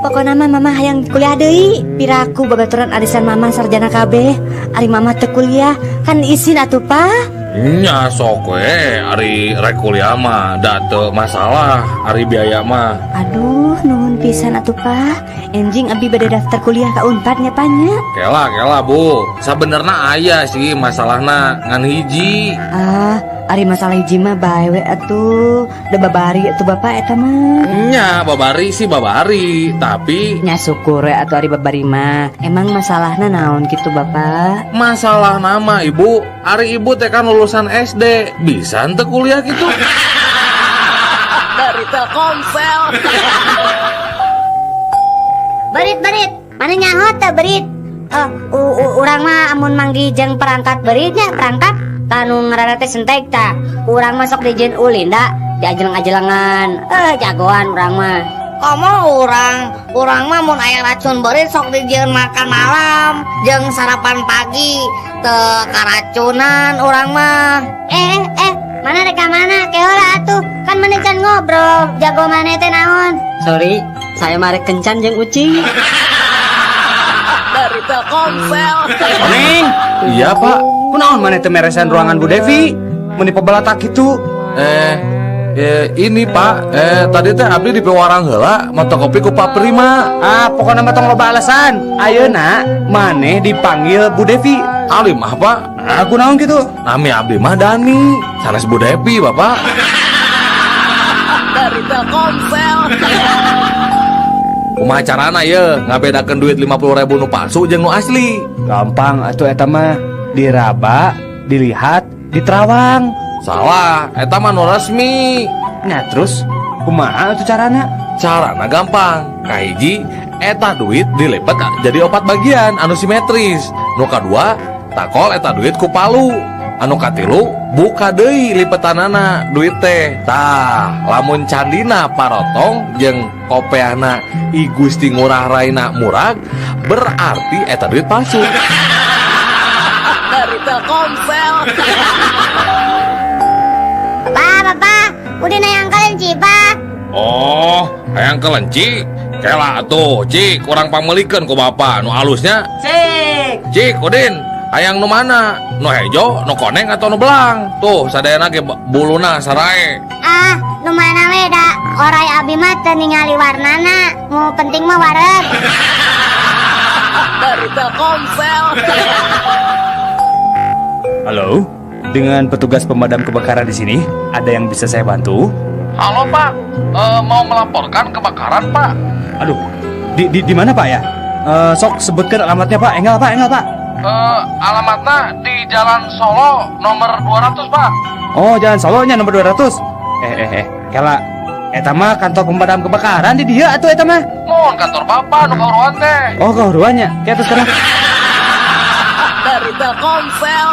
Pokokna mah mama hayang kuliah deui. Piraku babaturan arisan mama sarjana kabeh. Ari mama teu kuliah, kan isin atuh, Pa. Nya sok we, ari rek kuliah mah da teu masalah, ari biaya mah. Aduh, nuhun pisan atuh, Pa. Enjing abi bade daftar kuliah ka Unpad nya, Pa, nya. Kela kela, Bu. Sabenerna aya sih masalahna ngan hiji. Ah, ari masalah hiji mah bae we atuh. Da babari atuh bapak eta mah. Nya babari sih babari, tapi nya syukur we atuh ari babari mah. Emang masalahna naon kitu, Bapak? Masalah nama Ibu, ari Ibu teh kan lulusan SD, bisa henteu kuliah gitu. Dari Telkomsel. Berit, berit, mana nyaho teh berit? Urang mah amun manggih jeung perangkat beritnya, perangkat kanu ngaranna teh sentek tah. Urang mah sok dijieun ulin da, diajeleng-ajelengan. Jagoan urang mah. Komo urang mah mun aya racun beurit sok dijieun makan malam jeung sarapan pagi, teu karacunan urang mah. Mana rek ka mana? Ke heula atuh. Kan maneh can ngobrol, jago maneh teh naon? Sorry, saya mah rek kencan jeung ucing. Dari Telkomsel. Neng. Iya, Pak. Kunaon maneh teu meresan ruangan Bu Devi? Meuni pebalatak kitu. Ini Pak, tadi teh abdi di pewarang heula mato kopi ku Pak Prima. Ah, pokokna mah tong loba alasan. Ayeuna maneh dipanggil Bu Devi. Alim mah, Pak. Ah, kunaon kitu? Nami abdi mah Dani, sanes Bu Devi, Bapak. Dari Telkomsel. Kumaha carana ye ngabedakeun duit 50.000 nu palsu jeung nu asli? Gampang atuh eta mah, diraba, dilihat, diterawang. Salah, eta mah nu resmi. Nah, terus kumaha atuh carana? Carana gampang. Kahiji, eta duit dilipet jadi 4 bagian anu simetris. Nu kadua, takol eta duit ku palu. Anu katilu, buka deui lipetanana duit teh. Tah, lamun candina parotong jeung kopeana I Gusti Ngurah Raina murag, berarti eta duit palsu. Dari Telkomsel. Bapak, bapak, udah hayang kelenci, Pak. Oh, hayang kelenci? Kela atuh, Cik, kurang pamelikeun ku bapak nu alusnya. Cik. Cik, Udin, hayang nu mana? Nu hejo, nu koneng atau nu belang? Tuh, sadayana ge buluna sarae. Ah, nu mana we da teu ningali warnana, nu penting mah wareg. Dari Telkomsel. Halo, dengan petugas pemadam kebakaran di sini, ada yang bisa saya bantu? Halo Pak, mau melaporkan kebakaran Pak. Aduh, di mana Pak ya? Sok sebutkan alamatnya Pak. Enggak Pak, enggak Pak. Alamatnya di Jalan Solo nomor 200 Pak. Oh, Jalan Solonya nomor 200. Kela, eta mah kantor pemadam kebakaran di dia atuh eta mah. Mohon kantor Bapak nu kahuruan teh. Oh, kahuruannya. Kayak terus sekarang. Dari Telkomsel.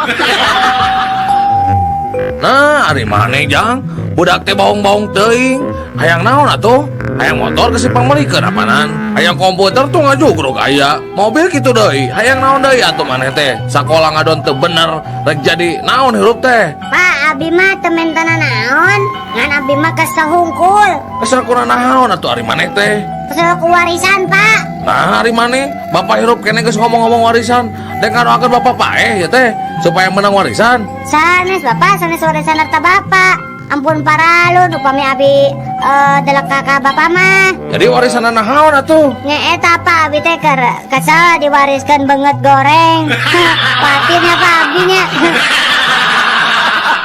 Nah, ari maneh jang, budak teh baong-baong teuing. Hayang naon atuh? Hayang motor geus dipangmeulikeun apanan? Hayang komputer tuh ngajugruk aya. Mobil kitu deui. Hayang naon deui atuh maneh teh? Sakola ngadon teu bener, rek jadi naon hirup teh? Pak, abi mah teu mentana naon, ngan abi mah kesel hungkul. Kesel kurang naon atuh ari maneh teh? Kesel ku warisan, Pak. Nah, ari maneh, bapak hirup kene geus ngomong-ngomong warisan. Dek ngadoakeun bapak paeh ya teh supaya menang warisan. Sanes bapak, sanes warisan harta bapak. Ampun paralun upami abi delek ka bapak mah. Jadi warisan naon atuh? Nya eta Pak, abi teh keur kesel diwariskeun beungeut goreng. Patirnya Pak abi nya.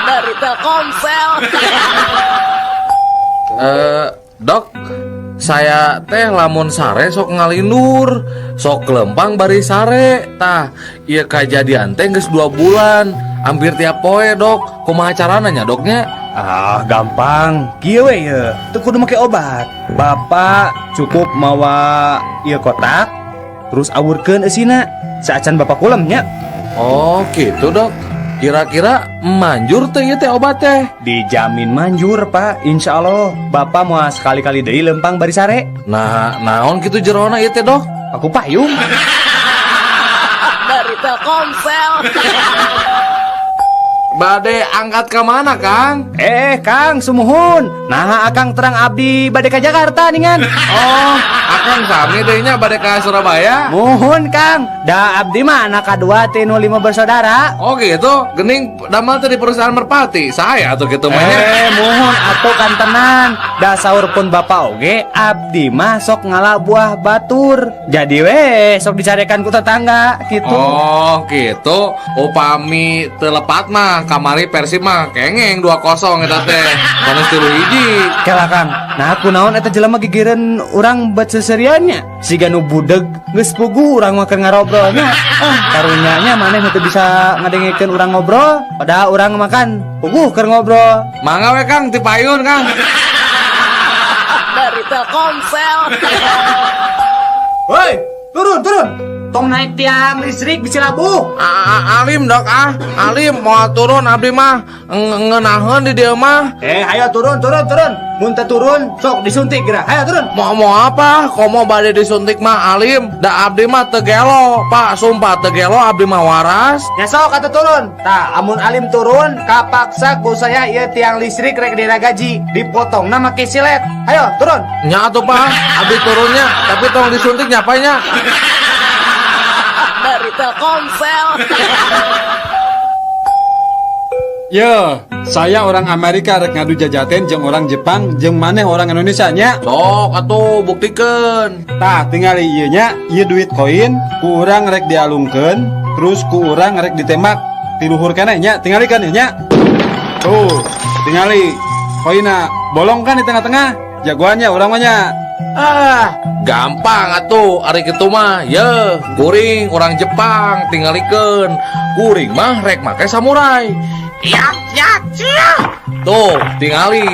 Dari Telkomsel. Dok, saya teh lamun sare sok ngalindur, sok lempang bari sare. Tah, ieu kajadian teh geus 2 bulan, hampir tiap poe, Dok. Kumaha carana nya, Doknya? Ah, gampang. Kieu we ye, teu kudu make obat. Bapak cukup mawa ieu kotak, terus awurkeun eusina. Saacan bapak kulem nya. Oh, gitu, Dok. Kira-kira manjur teh ieu teh obat teh? Dijamin manjur, Pak. Insya Allah bapak mau sekali-kali deui lempang bari sare. Nah, naon kitu jerona ieu teh, Dok? Aku payung. Dari Telkomsel. Bade angkat ke mana, Kang? Kang, sumuhun. Nah, akang terang abdi bade ka Jakarta ningan. Oh, akang sami deui nya bade ka Surabaya? Muhun, Kang. Da abdi mah anak kadua ti nu 5 bersaudara. Oh gitu, gening damel teh di perusahaan Merpati. Saya atuh kitu mah. Muhun atuh kantenan. Da saur pun bapak oge abdi mah sok ngala buah batur. Jadi we sok dicarekan ku tetangga gitu. Oh, gitu. Upami teu lepat mah kamari Persib mah kengeng 2-0 eta teh. Bonus 3-1. Kela Kang. Nah, kunaon eta jelema gigireun urang bet seseriannya. Siga nu budeg geus puguh urang mah keur ngarobrolnya. Ah, karunyanya maneh nu teu bisa ngadengekeun urang ngobrol, padahal urang makan puguh keur ngobrol. Mangga we Kang, ti payun Kang. Dari Telkomsel. Woi, turun, turun. Tong naik tiang listrik bisa labuh. Alim dok ah, alim mau turun abdi mah ngeunaheun di dieu mah. Ayo turun, turun, turun. Mun teu turun sok disuntik geura. Ayo turun. Mau apa? Komo bade disuntik mah alim. Da abdi mah teu gelo, Pak, sumpah teu gelo abdi mah waras. Ya sok atuh turun. Tah, amun alim turun kapaksa ku saya ieu tiang listrik rek diragaji, dipotongna make silet. Ayo turun. Nya atuh Pak, abdi turunnya, tapi tong disuntik nya Pak nya. Dari Telkomsel. Yo, saya orang Amerika rek ngadu jajaten jeung orang Jepang jeung maneh orang Indonesia nya. Sok atuh buktikeun. Tah, tingali ieu nya, ieu duit koin ku urang rek dialungkeun, terus ku urang rek ditembak ti luhur keneh nya, tingali kan ieu nya. Tuh, tingali koinna bolong kan di tengah-tengah. Jagoannya urang mah nya. Ah, gampang atuh ari kitu mah. Ye, kuring orang Jepang tingalikeun. Kuring mah rek make samurai. Ya, ya, ya. Tuh, tingali.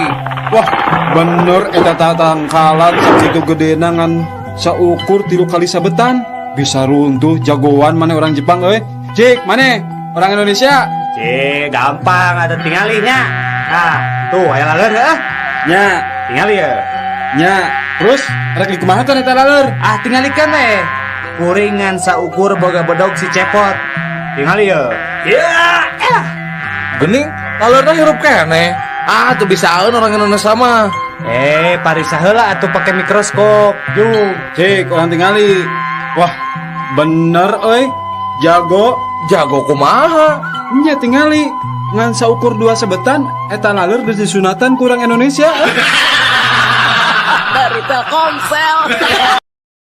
Wah, bener eta tatangkalan sakitu gedena ngan saukur 3 kali sabetan. Bisa runtuh jagoan mana orang Jepang euy. Cik, mana orang Indonesia? Cik, gampang atuh tingalinya. Nah, tuh aya laleur heuh. Nya, tingali ya. Nya, terus rek dikumaha teh eta laleur? Ah, tingalikeun we. Kuringan saukur boga bedog si cepot. Tingali ya. Ya, elah. Gening, laleurna hirup keneh. Ah, tuh bisaeun orang Indonesia mah. Parisa heula atuh pake mikroskop. Jung, cik orang tingali. Wah, bener euy. Jago. Jago kumaha? Nya tingali. Ngan saukur 2 sebetan eta laleur geus disunatan ku urang Indonesia. Dari Dari Telkomsel.